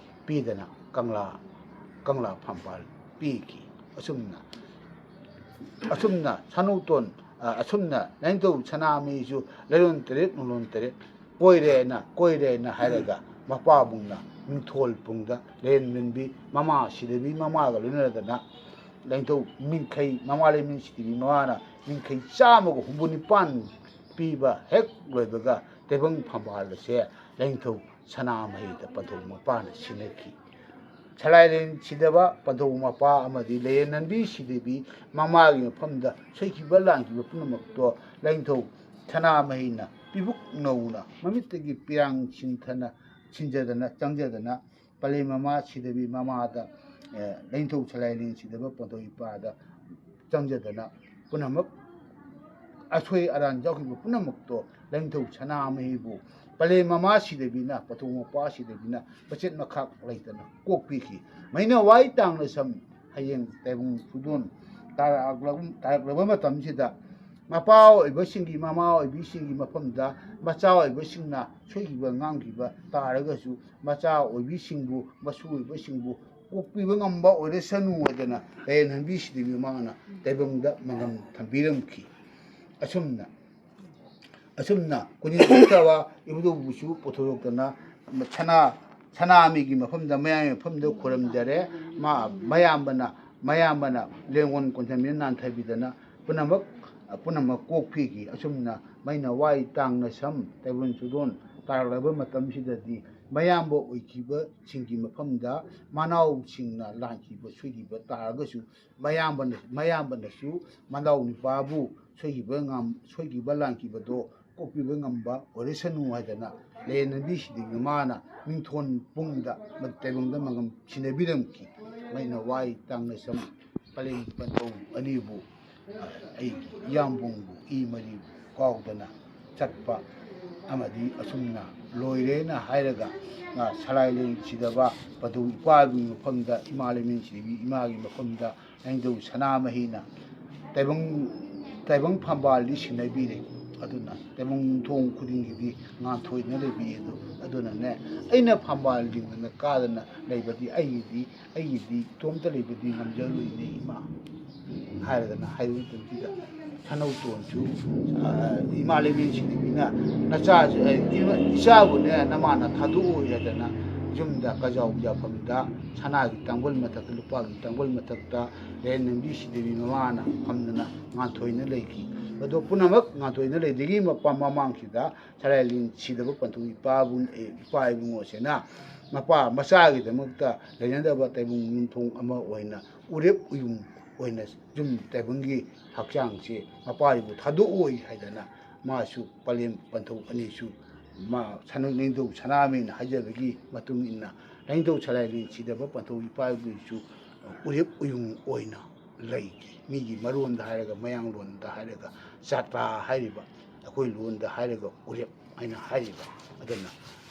ꯄꯤꯗꯅ ꯀꯪꯂꯥ, ꯀꯪꯂꯥ ꯐꯝꯕꯥꯜ ꯄꯤꯈꯤ꯫ ꯑꯁꯨꯝꯅ, ꯑꯁꯨꯝꯅ ꯁꯅꯧꯇꯣꯟ, ꯑ, ꯑꯁꯨꯝꯅ ꯂꯥꯏꯅꯤꯡꯊꯧ ꯁꯅꯥꯃꯍꯤꯁꯨ ꯂꯥꯏꯔꯣꯟ ꯇꯔꯦꯠ ꯅꯨꯡꯂꯣꯟ ꯇꯔꯦꯠ ꯀꯣꯏꯔꯦꯅ, ꯀꯣꯏꯔꯦꯅ ꯍꯥꯏꯔꯒ ꯃꯄꯥꯕꯨꯡꯅ ꯃꯤꯡꯊꯣꯜ ꯄꯨꯡꯗ ꯂꯦꯟ ꯃꯟꯕꯤ ꯃꯃꯥ ꯁꯤꯗꯕꯤ ꯃꯃꯥꯒ ꯂꯣꯏꯅꯔꯗꯅ ꯂꯥꯏꯅꯤꯡꯊꯧ ꯃꯤꯡꯈꯩ, ꯃꯃꯥ ꯂꯩꯃꯤꯟ ꯁꯤꯗꯕꯤ ꯃꯃꯥꯅ ꯃꯤꯡꯈꯩ ꯆꯥꯝꯃꯒ ꯍꯨꯝꯐꯨ ꯅꯤꯄꯥꯟ ꯄꯤꯕ ꯍꯦꯛ ꯂꯣꯏꯕꯒ ꯇꯥꯏꯕꯪ ꯐꯝꯕꯥꯜ ꯑꯁꯦ ꯂꯥꯏꯅꯤꯡꯊꯧ ꯁꯅꯥꯃꯍꯤꯗ ꯄꯟꯊꯧ ꯃꯄꯥꯅ ꯁꯤꯟꯅꯈꯤ꯫ ꯁꯂꯥꯏꯂꯦꯟ ꯁꯤꯗꯕ ꯄꯟꯊꯧ ꯃꯄꯥ ꯑꯃꯗꯤ ꯂꯩꯔꯦꯟ ꯅꯟꯕꯤ ꯁꯤꯗꯕꯤ ꯃꯃꯥꯒꯤ ꯃꯐꯝꯗ ꯁꯣꯏꯈꯤꯕ ꯂꯥꯟꯈꯤꯕ ꯄꯨꯝꯅꯃꯛꯇꯣ ꯂꯥꯏꯅꯤꯡꯊꯧ ꯁꯅꯥꯃꯍꯤꯅ ꯄꯤꯕꯨꯛ ꯅꯧꯅ ꯃꯃꯤꯠꯇꯒꯤ ꯄꯤꯔꯥꯡ ꯁꯤꯟꯊꯅ, ꯁꯤꯟꯖꯗꯅ ꯆꯪꯖꯗꯅ ꯄꯂꯦꯝ ꯃꯃꯥ ꯁꯤꯗꯕꯤ ꯃꯃꯥꯗ, ꯑꯦ, ꯂꯥꯏꯅꯤꯡꯊꯧ ꯁꯂꯥꯏꯂꯦꯟ ꯁꯤꯗꯕ ꯄꯟꯊꯧ ꯏꯄꯥꯗ ꯆꯪꯖꯗꯅ ꯄꯨꯝꯅꯃꯛ ꯑꯁꯣꯏ ꯑꯔꯥꯟ ꯌꯥꯎꯈꯤꯕ ꯄꯨꯝꯅꯃꯛꯇꯣ ꯂꯥꯏꯅꯤꯡꯊꯧ ꯁꯅꯥꯃꯍꯤꯕꯨ ꯄꯂꯦꯝ ꯃꯃꯥ ꯁꯤꯗꯕꯤꯅ, ꯄꯟꯊꯧ ꯃꯄꯥ ꯁꯤꯗꯕꯤꯅ ꯃꯆꯦꯠ ꯃꯈꯥ ꯂꯩꯇꯅ ꯀꯣꯛꯄꯤꯈꯤ꯫ ꯃꯩꯅ ꯋꯥꯏ ꯇꯥꯡꯅ ꯁꯝ ꯍꯌꯦꯡ ꯇꯥꯏꯕꯪ ꯈꯨꯗꯣꯜ ꯇꯥꯔꯛꯂꯕ, ꯇꯥꯔꯛꯂꯕ ꯃꯇꯝꯁꯤꯗ ꯃꯄꯥ ꯑꯣꯏꯕꯁꯤꯡꯒꯤ, ꯃꯃꯥ ꯑꯣꯏꯕꯤꯁꯤꯡꯒꯤ ꯃꯐꯝꯗ ꯃꯆꯥ ꯑꯣꯏꯕꯁꯤꯡꯅ ꯁꯣꯏꯈꯤꯕ ꯉꯥꯡꯈꯤꯕ ꯇꯥꯔꯒꯁꯨ ꯃꯆꯥ ꯑꯣꯏꯕꯤꯁꯤꯡꯕꯨ, ꯃꯁꯨ ꯑꯣꯏꯕꯁꯤꯡꯕꯨ ꯀꯣꯛꯄꯤꯕ ꯉꯝꯕ ꯑꯣꯏꯔꯁꯅꯨ ꯍꯥꯏꯗꯅ ꯂꯥꯏꯔꯦꯟ ꯅꯟꯕꯤ ꯁꯤꯗꯕꯤ ꯃꯃꯥꯅ ꯇꯥꯏꯕꯪꯗ ꯃꯪꯉꯝ ꯊꯝꯕꯤꯔꯝꯈꯤ꯫ ꯑꯁꯨꯝꯅ, ꯑꯁꯨꯝꯅ ꯀꯣꯅꯨꯡ ꯅꯤꯡꯊꯧ ꯏꯕꯨꯙꯧꯕꯨꯁꯨ ꯄꯨꯊꯣꯔꯛꯇꯅ ꯁꯅꯥ, ꯁꯅꯥꯃꯍꯤꯒꯤ ꯃꯐꯝꯗ, ꯃꯌꯥꯝꯒꯤ ꯃꯐꯝꯗ ꯈꯨꯔꯨꯝꯖꯔꯦ꯫ ꯃꯥ, ꯃꯌꯥꯝꯕꯅ, ꯃꯌꯥꯝꯕꯅ ꯂꯦꯡꯒꯣꯟ ꯀꯣꯟꯊꯝꯕꯤꯅ ꯅꯥꯟꯊꯕꯤꯗꯅ ꯄꯨꯝꯅꯃꯛ, ꯄꯨꯝꯅꯃꯛ ꯀꯣꯛꯄꯤꯈꯤ꯫ ꯑꯁꯨꯝꯅ ꯃꯩꯅ ꯋꯥꯏ ꯇꯥꯡꯅ ꯁꯝ ꯇꯥꯏꯕꯪ ꯈꯨꯗꯣꯜ ꯇꯥꯔꯛꯂꯕ ꯃꯇꯝꯁꯤꯗꯗꯤ ꯃꯌꯥꯝꯕ ꯑꯣꯏꯈꯤꯕꯁꯤꯡꯒꯤ ꯃꯐꯝꯗ ꯃꯅꯥꯎꯁꯤꯡꯅ ꯂꯥꯟꯈꯤꯕ ꯁꯣꯏꯈꯤꯕ ꯇꯥꯔꯒꯁꯨ ꯃꯌꯥꯝꯕꯅ, ꯃꯌꯥꯝꯕꯅꯁꯨ ꯃꯅꯥꯎ ꯅꯨꯄꯥꯕꯨ ꯁꯣꯏꯈꯤꯕ ꯉꯝ-, ꯁꯣꯏꯈꯤꯕ ꯂꯥꯟꯈꯤꯕꯗꯣ ꯀꯣꯛꯄꯤꯕ ꯉꯝꯕ ꯑꯣꯏꯔꯁꯅꯨ ꯍꯥꯏꯗꯅ ꯂꯥꯏꯔꯦꯟ ꯅꯟꯕꯤ ꯁꯤꯗꯕꯤ ꯃꯃꯥꯅ ꯃꯤꯡꯊꯣꯟ ꯄꯨꯡꯗ ꯇꯥꯏꯕꯪꯗ ꯃꯪꯉꯝ ꯁꯤꯟꯅꯕꯤꯔꯝꯈꯤ꯫ ꯃꯩꯅ ꯋꯥꯏ ꯇꯥꯡꯅ ꯁꯝ ꯄꯂꯦꯝ ꯄꯟꯊꯧ ꯑꯅꯤꯕꯨ, ꯑꯩꯒꯤ ꯏꯌꯥꯝꯕꯨꯡꯕꯨ ꯏ ꯃꯔꯤꯕꯨ ꯀꯥꯎꯗꯅ ꯆꯠꯄ ꯑꯃꯗꯤ ꯑꯁꯨꯝꯅ ꯂꯣꯏꯔꯦꯅ ꯍꯥꯏꯔꯒ, ꯉꯥ ꯁꯂꯥꯏ ꯂꯦꯟ ꯁꯤꯗꯕ ꯄꯟꯊꯧ ꯏꯄꯥꯒꯤ ꯃꯐꯝꯗ, ꯏꯃꯥ ꯂꯩꯃꯔꯦꯟ ꯁꯤꯗꯕꯤ ꯏꯃꯥꯒꯤ ꯃꯐꯝꯗ ꯂꯥꯏꯅꯤꯡꯊꯧ ꯁꯅꯥꯃꯍꯤꯅ ꯇꯥꯏꯕꯪ, ꯇꯥꯏꯕꯪ ꯐꯝꯕꯥꯜꯗꯤ ꯁꯤꯟꯅꯕꯤꯔꯦ꯫ ꯑꯗꯨꯅ ꯇꯥꯏꯕꯪ ꯊꯣꯡ ꯈꯨꯗꯤꯡꯒꯤꯗꯤ ꯉꯥꯟꯊꯣꯏꯅ ꯂꯩꯕꯤ ꯑꯗꯨ꯫ ꯑꯗꯨꯅꯅꯦ, ꯑꯩꯅ ꯐꯝꯕꯥꯜ ꯂꯤꯡꯗꯅ ꯀꯥꯗꯅ ꯂꯩꯕꯗꯤ ꯑꯩꯒꯤꯗꯤ, ꯑꯩꯒꯤꯗꯤ ꯏꯇꯣꯝꯇ ꯂꯩꯕꯗꯤ ꯉꯝꯖꯔꯣꯏꯅꯦ ꯏꯃꯥ ꯍꯥꯏꯔꯒꯅ ꯍꯥꯏꯕ ꯃꯇꯝꯁꯤꯗ, ꯁꯅꯧꯇꯣꯟꯁꯨ, ꯑ, ꯏꯃꯥ ꯂꯩꯃꯔꯦꯟ ꯁꯤꯗꯕꯤꯅ, "ꯅꯆꯥꯁꯨ, ꯑ, ꯏꯃꯥ-, ꯏꯆꯥꯕꯨꯅꯦ ꯅꯃꯥꯅ ꯊꯥꯗꯣꯛꯑꯣꯏ" ꯍꯥꯏꯗꯅ ꯌꯨꯝꯗ ꯀꯖꯥꯎ ꯌꯥꯐꯝꯗ ꯁꯅꯥꯒꯤ ꯇꯥꯡꯒꯣꯜ ꯃꯊꯛꯇ, ꯂꯨꯄꯥꯒꯤ ꯇꯥꯡꯒꯣꯜ ꯃꯊꯛꯇ ꯂꯩꯔꯦꯟꯕꯤ ꯁꯤꯗꯕꯤ ꯃꯃꯥꯅ ꯐꯝꯗꯅ ꯉꯥꯟꯊꯣꯏꯅ ꯂꯩꯈꯤ꯫ ꯑꯗꯣ ꯄꯨꯝꯅꯃꯛ ꯉꯥꯟꯊꯣꯏꯅ ꯂꯩꯗꯒꯤ ꯃꯄꯥ-, ꯃꯃꯥꯡꯁꯤꯗ ꯁꯂꯥꯏ ꯂꯦꯟ ꯁꯤꯗꯕ ꯄꯟꯊꯧ ꯏꯄꯥꯕꯨ-, ꯑꯦ, ꯏꯄꯥ ꯏꯕꯨꯡꯉꯣꯁꯤꯅ ꯃꯄꯥ ꯃꯆꯥꯒꯤꯗꯃꯛꯇ ꯂꯩꯅꯗꯕ ꯇꯥꯏꯕꯪ ꯌꯨꯝꯊꯣꯡ ꯑꯃ ꯑꯣꯏꯅ, ꯎꯔꯦꯞ ꯎꯌꯨꯡ ꯑꯣꯏꯅ ꯌꯨꯝ ꯇꯥꯏꯕꯪꯒꯤ ꯍꯛꯆꯥꯡꯁꯦ ꯃꯄꯥ ꯏꯕꯨ ꯊꯥꯗꯣꯛꯑꯣꯏ ꯍꯥꯏꯗꯅ ꯃꯥꯁꯨ ꯄꯂꯦꯝ ꯄꯟꯊꯧ ꯑꯅꯤꯁꯨ ꯃꯥ ꯁꯅ-, ꯅꯤꯡꯊꯧ ꯁꯅꯥꯃꯍꯤꯅ ꯍꯥꯏꯖꯕꯒꯤ ꯃꯇꯨꯡ ꯏꯟꯅ ꯂꯥꯏꯅꯤꯡꯊꯧ ꯁꯂꯥꯏ ꯂꯦꯟ ꯁꯤꯗꯕ ꯄꯟꯊꯧ ꯏꯄꯥ ꯏꯕꯨꯡꯁꯨ ꯎꯔꯦꯞ ꯎꯌꯨꯡ ꯑꯣꯏꯅ ꯂꯩꯈꯤ꯫ ꯃꯤꯒꯤ ꯃꯔꯣꯟꯗ ꯍꯥꯏꯔꯒ, ꯃꯌꯥꯡꯂꯣꯟꯗ ꯍꯥꯏꯔꯒ ꯆꯥꯇ꯭ꯔꯥ ꯍꯥꯏꯔꯤꯕ, ꯑꯩꯈꯣꯏ ꯂꯣꯟꯗ ꯍꯥꯏꯔꯒ ꯎꯔꯦꯞ ꯍꯥꯏꯅ ꯍꯥꯏꯔꯤꯕ꯫ ꯑꯗꯨꯅ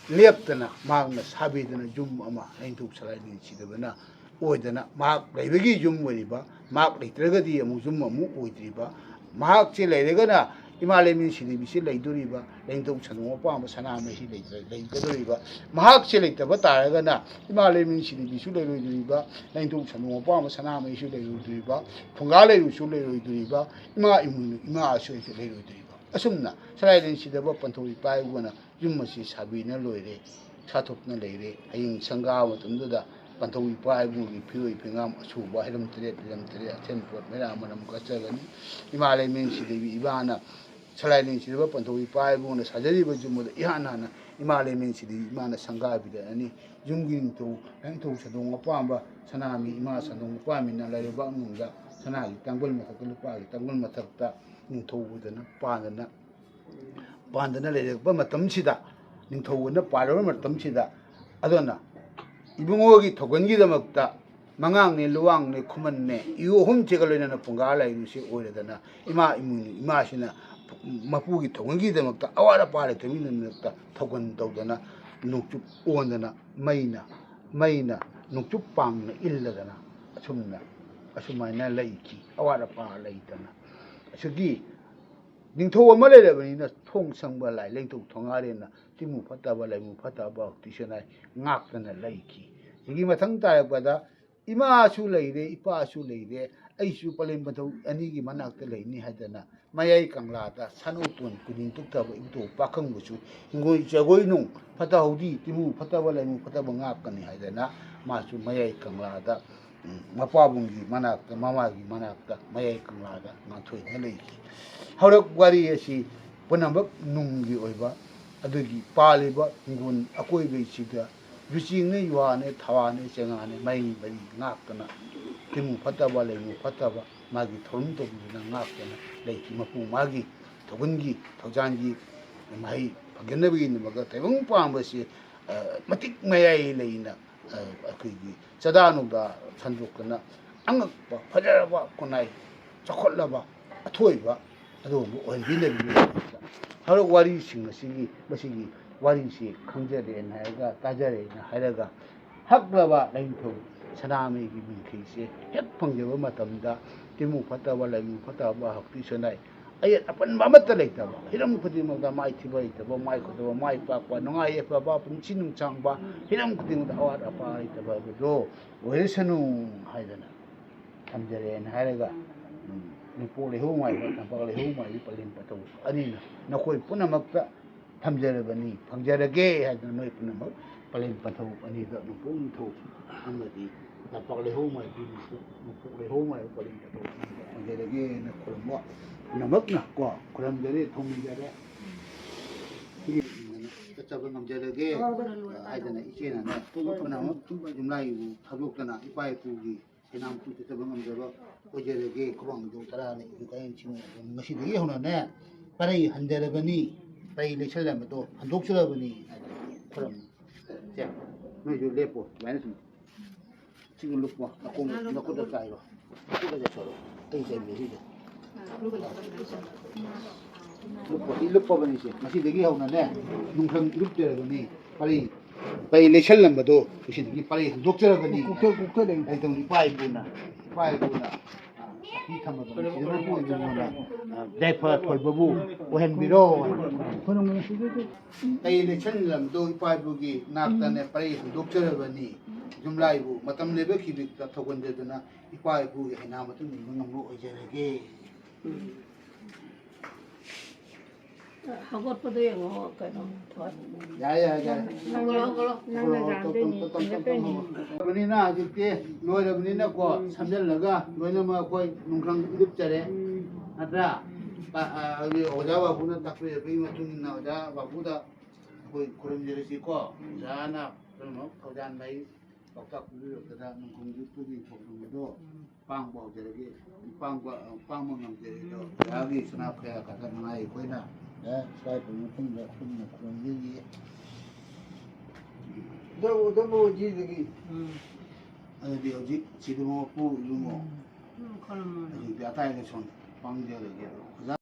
ꯂꯦꯞꯇꯅ ꯃꯍꯥꯛꯅ ꯁꯥꯕꯤꯗꯅ ꯌꯨꯝ ꯑꯃ ꯂꯥꯏꯅꯤꯡꯊꯧ ꯁꯂꯥꯏ ꯂꯦꯟ ꯁꯤꯗꯕꯅ ꯑꯣꯏꯗꯅ, ꯃꯍꯥꯛ ꯂꯩꯕꯒꯤ ꯌꯨꯝ ꯑꯣꯏꯔꯤꯕ, ꯃꯍꯥꯛ ꯂꯩꯇ꯭ꯔꯒꯗꯤ ꯑꯃꯨꯛ ꯌꯨꯝ ꯑꯃꯨꯛ ꯑꯣꯏꯗ꯭ꯔꯤꯕ, ꯃꯍꯥꯛꯁꯦ ꯂꯩꯔꯒꯅ ꯏꯃꯥ ꯂꯩꯃꯔꯦꯟ ꯁꯤꯗꯕꯤꯁꯦ ꯂꯩꯗꯣꯔꯤꯕ, ꯂꯥꯏꯅꯤꯡꯊꯧ ꯁꯟꯗꯣꯡ ꯑꯄꯥꯝꯕ ꯁꯅꯥꯃꯍꯤ ꯂꯩꯇ꯭ꯔ-, ꯂꯩꯒꯗꯧꯔꯤꯕ, ꯃꯍꯥꯛꯁꯦ ꯂꯩꯇꯕ ꯇꯥꯔꯒꯅ ꯏꯃꯥ ꯂꯩꯃꯔꯦꯟ ꯁꯤꯗꯕꯤꯁꯨ ꯂꯩꯔꯣꯏꯗꯣꯔꯤꯕ, ꯂꯥꯏꯅꯤꯡꯊꯧ ꯁꯟꯗꯣꯡ ꯑꯄꯥꯝꯕ ꯁꯅꯥꯃꯍꯤꯁꯨ ꯂꯩꯔꯣꯏꯗꯣꯔꯤꯕ, ꯐꯨꯡꯒꯥ ꯂꯩꯔꯨꯁꯨ ꯂꯩꯔꯣꯏꯗꯣꯔꯤꯕ, ꯏꯃꯥ ꯏꯃꯣꯏꯅꯨ ꯏꯃꯥ ꯑꯁꯣꯏꯁꯨ ꯂꯩꯔꯣꯏꯗꯣꯔꯤꯕ꯫ ꯑꯁꯨꯝꯅ ꯁꯂꯥꯏ ꯂꯦꯟ ꯁꯤꯗꯕ ꯄꯟꯊꯧ ꯏꯄꯥ ꯏꯕꯨꯡꯅ ꯌꯨꯝ ꯑꯁꯤ ꯁꯥꯕꯤꯅ ꯂꯣꯏꯔꯦ, ꯁꯥꯊꯣꯛꯅ ꯂꯩꯔꯦ꯫ ꯍꯌꯦꯡ ꯁꯪꯒꯥꯕ ꯃꯇꯝꯗꯨꯗ ꯄꯟꯊꯧ ꯏꯄꯥ ꯏꯕꯨꯡꯒꯤ ꯐꯤꯔꯣꯏ ꯐꯤꯉꯥꯝ ꯑꯁꯨꯕ ꯍꯩꯔꯝ ꯇꯔꯦꯠ, ꯂꯩꯔꯝ ꯇꯔꯦꯠ, ꯑꯊꯦꯟ ꯄꯣꯠ ꯃꯩꯔꯥ ꯃꯅꯝ ꯀꯠꯆꯒꯅꯤ꯫ ꯏꯃꯥ ꯂꯩꯃꯔꯦꯟ ꯁꯤꯗꯕꯤ ꯏꯃꯥꯅ ꯁꯂꯥꯏ ꯂꯦꯟ ꯁꯤꯗꯕ ꯄꯟꯊꯧ ꯏꯄꯥ ꯏꯕꯨꯡꯅ ꯁꯥꯖꯔꯤꯕ ꯌꯨꯝ ꯑꯗꯨ ꯏꯍꯥꯟ ꯍꯥꯟꯅ ꯏꯃꯥ ꯂꯩꯃꯔꯦꯟ ꯁꯤꯗꯕꯤ ꯏꯃꯥꯅ ꯁꯪꯒꯥꯕꯤꯔꯛꯑꯅꯤ꯫ ꯌꯨꯝꯒꯤ ꯅꯤꯡꯊꯧ, ꯂꯥꯏꯅꯤꯡꯊꯧ ꯁꯟꯗꯣꯡ ꯑꯄꯥꯝꯕ ꯁꯅꯥꯃꯍꯤ ꯏꯃꯥ ꯁꯟꯗꯣꯡ ꯑꯄꯥꯝꯕꯤꯅ ꯂꯩꯔꯕꯥꯛ ꯅꯨꯡꯗ ꯁꯅꯥꯒꯤ ꯇꯥꯡꯒꯣꯜ ꯃꯊꯛꯇ, ꯂꯨꯄꯥꯒꯤ ꯇꯥꯡꯒꯣꯜ ꯃꯊꯛꯇ ꯅꯤꯡꯊꯧ ꯑꯣꯏꯗꯅ ꯄꯥꯟꯗꯅ ꯄꯥꯟꯗꯅ ꯂꯩꯔꯛꯄ ꯃꯇꯝꯁꯤꯗ, ꯅꯤꯡꯊꯧ ꯑꯣꯏꯅ ꯄꯥꯜꯂꯕ ꯃꯇꯝꯁꯤꯗ, ꯑꯗꯨꯅ ꯏꯕꯨꯡꯉꯣꯒꯤ ꯊꯧꯒꯜꯒꯤꯗꯃꯛꯇ ꯃꯉꯥꯡꯅꯦ, ꯂꯨꯋꯥꯡꯅꯦ, ꯈꯨꯃꯟꯅꯦ, ꯏꯌꯣ ꯑꯍꯨꯝꯁꯤꯒ ꯂꯣꯏꯅꯅ ꯐꯨꯡꯒꯥ ꯂꯥꯏꯔꯨꯁꯦ ꯑꯣꯏꯔꯗꯅ ꯏꯃꯥ ꯏꯃꯣꯏꯅꯨ ꯏꯃꯥꯁꯤꯅ ꯃꯄꯨꯒꯤ ꯊꯧꯒꯜꯒꯤꯗꯃꯛꯇ ꯑꯋꯥꯠ ꯑꯄꯥ ꯂꯩꯇꯕꯒꯤꯗꯃꯛꯇ ꯊꯧꯒꯜ ꯇꯧꯗꯅ, ꯅꯣꯡꯆꯨꯞ ꯑꯣꯟꯗꯅ, ꯃꯩꯅ ꯃꯩꯅ ꯅꯣꯡꯆꯨꯞ ꯄꯥꯡꯅ ꯏꯜꯂꯗꯅ, ꯑꯁꯨꯝꯅ ꯑꯁꯨꯃꯥꯏꯅ ꯂꯩꯈꯤ, ꯑꯋꯥꯠ ꯑꯄꯥ ꯂꯩꯇꯅ꯫ ꯑꯁꯤꯒꯤ ꯅꯤꯡꯊꯧ ꯑꯃ ꯂꯩꯔꯕꯅꯤꯅ ꯊꯣꯡ ꯁꯪꯕ ꯂꯥꯏ ꯂꯦꯡꯊꯧ ꯊꯣꯡꯉꯥꯔꯦꯟꯅ ꯇꯤꯃꯨ ꯐꯠꯇꯕ ꯂꯩꯃꯨ ꯐꯠꯇꯕ ꯍꯧꯖꯤꯛ ꯁꯦꯅꯥꯏ ꯉꯥꯛꯇꯅ ꯂꯩꯈꯤ꯫ ꯁꯤꯒꯤ ꯃꯊꯪ ꯇꯥꯔꯛꯄꯗ ꯏꯃꯥꯁꯨ ꯂꯩꯔꯦ, ꯏꯄꯥꯁꯨ ꯂꯩꯔꯦ, ꯑꯩꯁꯨ ꯄꯂꯦꯝ ꯄꯟꯊꯧ ꯑꯅꯤꯒꯤ ꯃꯅꯥꯛꯇ ꯂꯩꯅꯤ ꯍꯥꯏꯗꯅ ꯃꯌꯥꯏ ꯀꯪꯂꯥꯗ ꯁꯥꯅꯧꯇꯣꯟ ꯀꯨꯅꯤꯡ ꯇꯨꯛꯇꯕ ꯏꯕꯨꯙꯧ ꯄꯥꯈꯪꯕꯁꯨ ꯍꯤꯡꯒꯣꯏ ꯖꯒꯣꯏ ꯅꯨꯡ ꯐꯠꯇ ꯍꯥꯎꯗꯤ ꯇꯤꯃꯨ ꯐꯠꯇꯕ ꯂꯩꯃꯨ ꯐꯠꯇꯕ ꯉꯥꯛꯀꯅꯤ ꯍꯥꯏꯗꯅ ꯃꯥꯁꯨ ꯃꯌꯥꯏ ꯀꯪꯂꯥꯗ, ꯎꯝ, ꯃꯄꯥꯕꯨꯡꯒꯤ ꯃꯅꯥꯛꯇ, ꯃꯃꯥꯒꯤ ꯃꯅꯥꯛꯇ ꯃꯌꯥꯏ ꯀꯪꯂꯥꯗ ꯉꯥꯟꯊꯣꯏꯅ ꯂꯩꯈꯤ꯫ ꯍꯧꯔꯛ ꯋꯥꯔꯤ ꯑꯁꯤ ꯄꯨꯝꯅꯃꯛ ꯅꯨꯡꯒꯤ ꯑꯣꯏꯕ, ꯑꯗꯨꯒꯤ ꯄꯥꯜꯂꯤꯕ ꯍꯤꯡꯒꯣꯜ ꯑꯀꯣꯏꯕꯁꯤꯗ ꯌꯨꯆꯦꯡꯅꯦ, ꯌꯨꯍꯥꯅꯦ, ꯊꯋꯥꯅꯦ, ꯆꯦꯡꯉꯥꯅꯦ, ꯃꯔꯤ ꯃꯔꯤ ꯉꯥꯛꯇꯅ ꯇꯤꯃꯨ ꯐꯠꯇꯕ, ꯂꯩꯃꯨ ꯐꯠꯇꯕ ꯃꯥꯒꯤ ꯊꯧꯔꯝ ꯇꯧꯕꯤꯗꯨꯅ ꯉꯥꯛꯇꯅ ꯂꯩꯈꯤ꯫ ꯃꯄꯨ ꯃꯥꯒꯤ ꯊꯧꯒꯜꯒꯤ ꯊꯧꯖꯥꯟꯒꯤ ꯃꯍꯩ ꯐꯪꯖꯅꯕꯒꯤꯗꯃꯛꯇ ꯇꯥꯏꯕꯪ ꯄꯥꯟꯕꯁꯤ, ꯑ, ꯃꯇꯤꯛ ꯃꯌꯥꯏ ꯂꯩꯅ, ꯑ, ꯑꯩꯈꯣꯏꯒꯤ ꯆꯥꯗꯥ ꯅꯧꯗꯥ ꯁꯟꯗꯣꯛꯇꯅ ꯑꯉꯛꯄ ꯐꯖꯔꯕ ꯈꯨꯟꯅꯥꯏ ꯆꯥꯎꯈꯠꯂꯕ ꯑꯊꯣꯏꯕ ꯑꯗꯨꯒꯨꯝꯕ ꯑꯣꯏꯍꯟꯕꯤꯅꯕꯒꯤꯗꯃꯛꯇ ꯍꯧꯔꯛ ꯋꯥꯔꯤꯁꯤꯡ ꯑꯁꯤꯒꯤ, ꯃꯁꯤꯒꯤ ꯋꯥꯔꯤꯁꯤ ꯈꯪꯖꯔꯦꯅ ꯍꯥꯏꯔꯒ, ꯇꯥꯖꯔꯦꯅ ꯍꯥꯏꯔꯒ, ꯍꯛꯂꯕ ꯂꯥꯏꯅꯤꯡꯊꯧ ꯁꯅꯥꯃꯍꯤꯒꯤ ꯃꯤꯡꯈꯩꯁꯦ ꯍꯦꯛ ꯐꯪꯖꯕ ꯃꯇꯝꯗ ꯇꯤꯃꯨ ꯐꯠꯇꯕ, ꯂꯩꯃꯨ ꯐꯠꯇꯕ, ꯍꯛꯇꯤ ꯁꯣꯟꯅꯥꯏ, ꯑꯌꯦꯠ ꯑꯄꯟꯕ ꯑꯃꯠꯇ ꯂꯩꯇꯕ, ꯍꯤꯔꯝ ꯈꯨꯗꯤꯡꯃꯛꯇ ꯃꯥꯏꯊꯤꯕ ꯂꯩꯇꯕ, ꯃꯥꯏ ꯈꯨꯗꯕ, ꯃꯥꯏ ꯄꯥꯛꯄ, ꯅꯨꯡꯉꯥꯏ ꯌꯥꯏꯐꯕ, ꯄꯨꯟꯁꯤ ꯅꯨꯡꯁꯥꯡꯕ, ꯍꯤꯔꯝ ꯈꯨꯗꯤꯡꯃꯛꯇ ꯑꯋꯥꯠ ꯑꯄꯥ ꯂꯩꯇꯕ ꯍꯥꯏꯕꯗꯣ ꯑꯣꯏꯔꯁꯅꯨ ꯍꯥꯏꯗꯅ ꯊꯝꯖꯔꯦꯅ ꯍꯥꯏꯔꯒ, ꯎꯝ, ꯅꯣꯡꯄꯣꯛ ꯂꯩꯍꯧ ꯃꯥꯏꯕ, ꯇꯝꯄꯥꯛ ꯂꯩꯍꯧ ꯃꯥꯏꯕꯤ ꯄꯂꯦꯝ ꯄꯟꯊꯧ ꯑꯅꯤꯅ ꯅꯈꯣꯏ ꯄꯨꯝꯅꯃꯛꯇ ꯊꯝꯖꯔꯕꯅꯤ, ꯐꯪꯖꯔꯒꯦ ꯍꯥꯏꯗꯅ ꯅꯣꯏ ꯄꯨꯝꯅꯃꯛ ꯄꯂꯦꯝ ꯄꯟꯊꯧ ꯑꯅꯤꯗ ꯅꯣꯡꯄꯣꯛ ꯅꯤꯡꯊꯧ ꯑꯃꯗꯤ ꯇꯝꯄꯥꯛ ꯂꯩꯍꯧ ꯃꯥꯏꯕꯤ, ꯅꯣꯡꯄꯣꯛ, ꯅꯣꯡꯄꯣꯛ ꯂꯩꯍꯧ ꯃꯥꯏꯕꯤ ꯄꯂꯦꯝ ꯄꯟꯊꯧ ꯑꯅꯤꯗ ꯐꯪꯖꯔꯒꯦꯅ ꯈꯨꯔꯨꯝꯕ ꯄꯨꯝꯅꯃꯛꯅ ꯀꯣ ꯈꯨꯔꯨꯝꯖꯔꯦ, ꯊꯧꯅꯤꯖꯔꯦ꯫ ꯁꯤꯒꯤ ꯆꯠꯆꯕ ꯉꯝꯖꯔꯒꯦ ꯍꯥꯏꯗꯅ ꯏꯆꯦꯅꯅꯦ ꯄꯨꯝꯅꯃꯛ ꯌꯨꯝꯂꯥꯏꯕꯨ ꯊꯥꯗꯣꯛꯇꯅ ꯏꯄꯥ ꯏꯄꯨꯒꯤ ꯁꯦꯅꯥꯝꯇꯨ ꯆꯠꯆꯕ ꯉꯝꯖꯕ ꯑꯣꯏꯖꯔꯒꯦ꯫ ꯈꯨꯕꯥꯡꯗꯣ ꯇꯔꯥꯅ ꯏꯕꯨꯡ ꯀꯥꯏꯅ ꯆꯤꯡꯅꯕ ꯉꯁꯤꯗꯒꯤ ꯍꯧꯅꯅꯦ ꯄꯔꯩ ꯍꯟꯖꯔꯕꯅꯤ, ꯄꯔꯩ ꯂꯩꯁꯜꯂꯝꯕꯗꯣ ꯍꯟꯗꯣꯛꯆꯔꯕꯅꯤ ꯍꯥꯏꯗꯅ ꯈꯨꯔꯝ ꯁꯦ꯫ ꯅꯣꯏꯁꯨ ꯂꯦꯞꯄꯣ, ꯁꯨꯃꯥꯏꯅ ꯁꯨꯝ ꯁꯤꯒ ꯂꯨꯞꯄꯣ, ꯅꯈꯣꯡ ꯅꯈꯨꯠꯇ ꯆꯥꯏꯔꯣ, ꯅꯈꯨꯠꯇ ꯆꯥꯏꯔꯣ, ꯑꯩ ꯆꯥꯏꯕꯤꯔꯤꯁꯦ꯫ ꯂꯨꯞꯄꯗꯤ ꯂꯨꯞꯄꯕꯅꯤꯁꯦ꯫ ꯉꯁꯤꯗꯒꯤ ꯍꯧꯅꯅꯦ, ꯅꯨꯡꯊꯪ ꯂꯨꯞꯆꯔꯕꯅꯤ꯫ ꯄꯔꯩ, ꯄꯔꯩ ꯂꯩꯁꯜꯂꯝꯕꯗꯣ ꯉꯁꯤꯗꯒꯤ ꯄꯔꯩ ꯍꯟꯗꯣꯛꯆꯔꯕꯅꯤ꯫ ꯀꯣꯛꯆ-, ꯀꯣꯛꯆꯗꯣꯏꯅꯤ꯫ ꯂꯩꯇꯧꯅꯤ ꯏꯄꯥ ꯏꯄꯨꯅ, ꯏꯄꯥ ꯏꯄꯨꯅ, ꯑ, ꯁꯥꯈꯤ ꯊꯝꯃꯕꯅꯤ꯫ ꯁꯤꯗ ꯃꯄꯨ ꯑꯣꯏꯕꯤꯌꯣꯅ, ꯑ, ꯌꯥꯏꯐ ꯊꯧꯕꯕꯨ ꯑꯣꯏꯍꯟꯕꯤꯔꯣ꯫ ꯄꯔꯩ ꯂꯩꯁꯜꯂꯝꯕꯗꯣ ꯏꯄꯥ ꯏꯄꯨꯒꯤ ꯅꯥꯛꯇꯅꯦ ꯄꯔꯩ ꯍꯟꯗꯣꯛꯆꯔꯕꯅꯤ꯫ ꯌꯨꯝꯂꯥꯏꯕꯨ ꯃꯇꯝ ꯂꯦꯞꯄ ꯈꯤꯕꯤꯛꯇ ꯊꯧꯒꯟꯖꯗꯨꯅ ꯏꯄꯥ ꯏꯄꯨꯒꯤ ꯍꯩꯅꯥ ꯃꯇꯨꯡ ꯏꯟꯕ ꯉꯝꯕ ꯑꯣꯏꯖꯔꯒꯦ꯫ ꯍꯧꯒꯠꯄꯗꯣ ꯌꯦꯡꯉꯣ, ꯀꯩꯅꯣ, ꯊꯣꯏ꯫ ꯌꯥꯏ, ꯌꯥꯏ, ꯌꯥꯏ꯫ ꯍꯧꯒꯠꯂꯣ, ꯍꯧꯒꯠꯂꯣ꯫ ꯅꯪꯅ ꯍꯧꯒꯠꯂꯣ, ꯌꯥꯝꯗꯣꯏꯅꯤ, ꯇꯞ, ꯇꯞ, ꯇꯞ, ꯇꯞ, ꯌꯥꯝꯗꯣꯏꯅꯤ꯫ ꯍꯧꯒꯠꯂꯣ꯫ ꯂꯣꯏꯔꯕꯅꯤꯅ ꯍꯧꯖꯤꯛꯇꯤ, ꯂꯣꯏꯔꯕꯅꯤꯅꯀꯣ, ꯁꯝꯖꯜꯂꯒ ꯂꯣꯏꯅꯃꯛ ꯑꯩꯈꯣꯏ ꯅꯨꯡꯈꯪ ꯂꯨꯞꯆꯔꯦ꯫ ꯎꯝ꯫ ꯅꯠꯇ꯭ꯔꯥ? ꯎꯝ꯫ ꯑ, ꯑ, ꯍꯧꯖꯤꯛ ꯑꯣꯖꯥ ꯕꯥꯕꯨꯅ ꯇꯥꯛꯄꯤꯔꯛꯄꯒꯤ ꯃꯇꯨꯡ ꯏꯟꯅ ꯑꯣꯖꯥ ꯕꯥꯕꯨꯗ ꯑꯩꯈꯣꯏ ꯈꯨꯔꯨꯝꯖꯔꯁꯤꯀꯣ꯫ ꯑꯣꯖꯥꯅ ꯄꯨꯝꯅꯃꯛ ꯊꯧꯖꯥꯟ ꯃꯩ ꯄꯥꯎꯇꯥꯛ ꯄꯤꯕꯤꯔꯛꯄꯗ ꯅꯨꯡꯈꯪ ꯂꯨꯞꯄꯒꯤ ꯊꯧꯔꯝ ꯑꯗꯣ ꯄꯥꯡꯕ ꯍꯧꯖꯔꯒꯦ꯫ ꯄꯥꯡꯕ, ꯄꯥꯡꯕ ꯉꯝꯖꯔꯒꯦ ꯑꯗꯣ ꯑꯣꯖꯥꯒꯤ ꯁꯅꯥ ꯈꯨꯌꯥ ꯈꯛꯇ ꯃꯉꯥꯏ ꯑꯩꯈꯣꯏꯅ, ꯑꯦ, ꯁ꯭ꯋꯥꯏ ꯃꯐꯝꯗ ꯄꯨꯟꯅ ꯈꯨꯔꯨꯝꯖꯔꯤ꯫ ꯑꯗꯨꯕꯨ, ꯑꯗꯨꯕꯨ ꯍꯧꯖꯤꯛ ꯍꯧꯖꯤꯛ ꯑꯗꯨꯗꯤ ꯍꯧꯖꯤꯛ ꯁꯤꯗ ꯃꯄꯨ ꯏꯕꯨꯡꯉꯣ ꯎꯝ, ꯈꯨꯔꯨꯝꯃꯣ꯫ ꯍꯧꯖꯤꯛꯇꯤ ꯑꯇꯥꯏꯗ ꯁꯨꯝ ꯄꯥꯡꯖꯔꯒꯦ ꯑꯗꯣ ꯑꯣꯖꯥ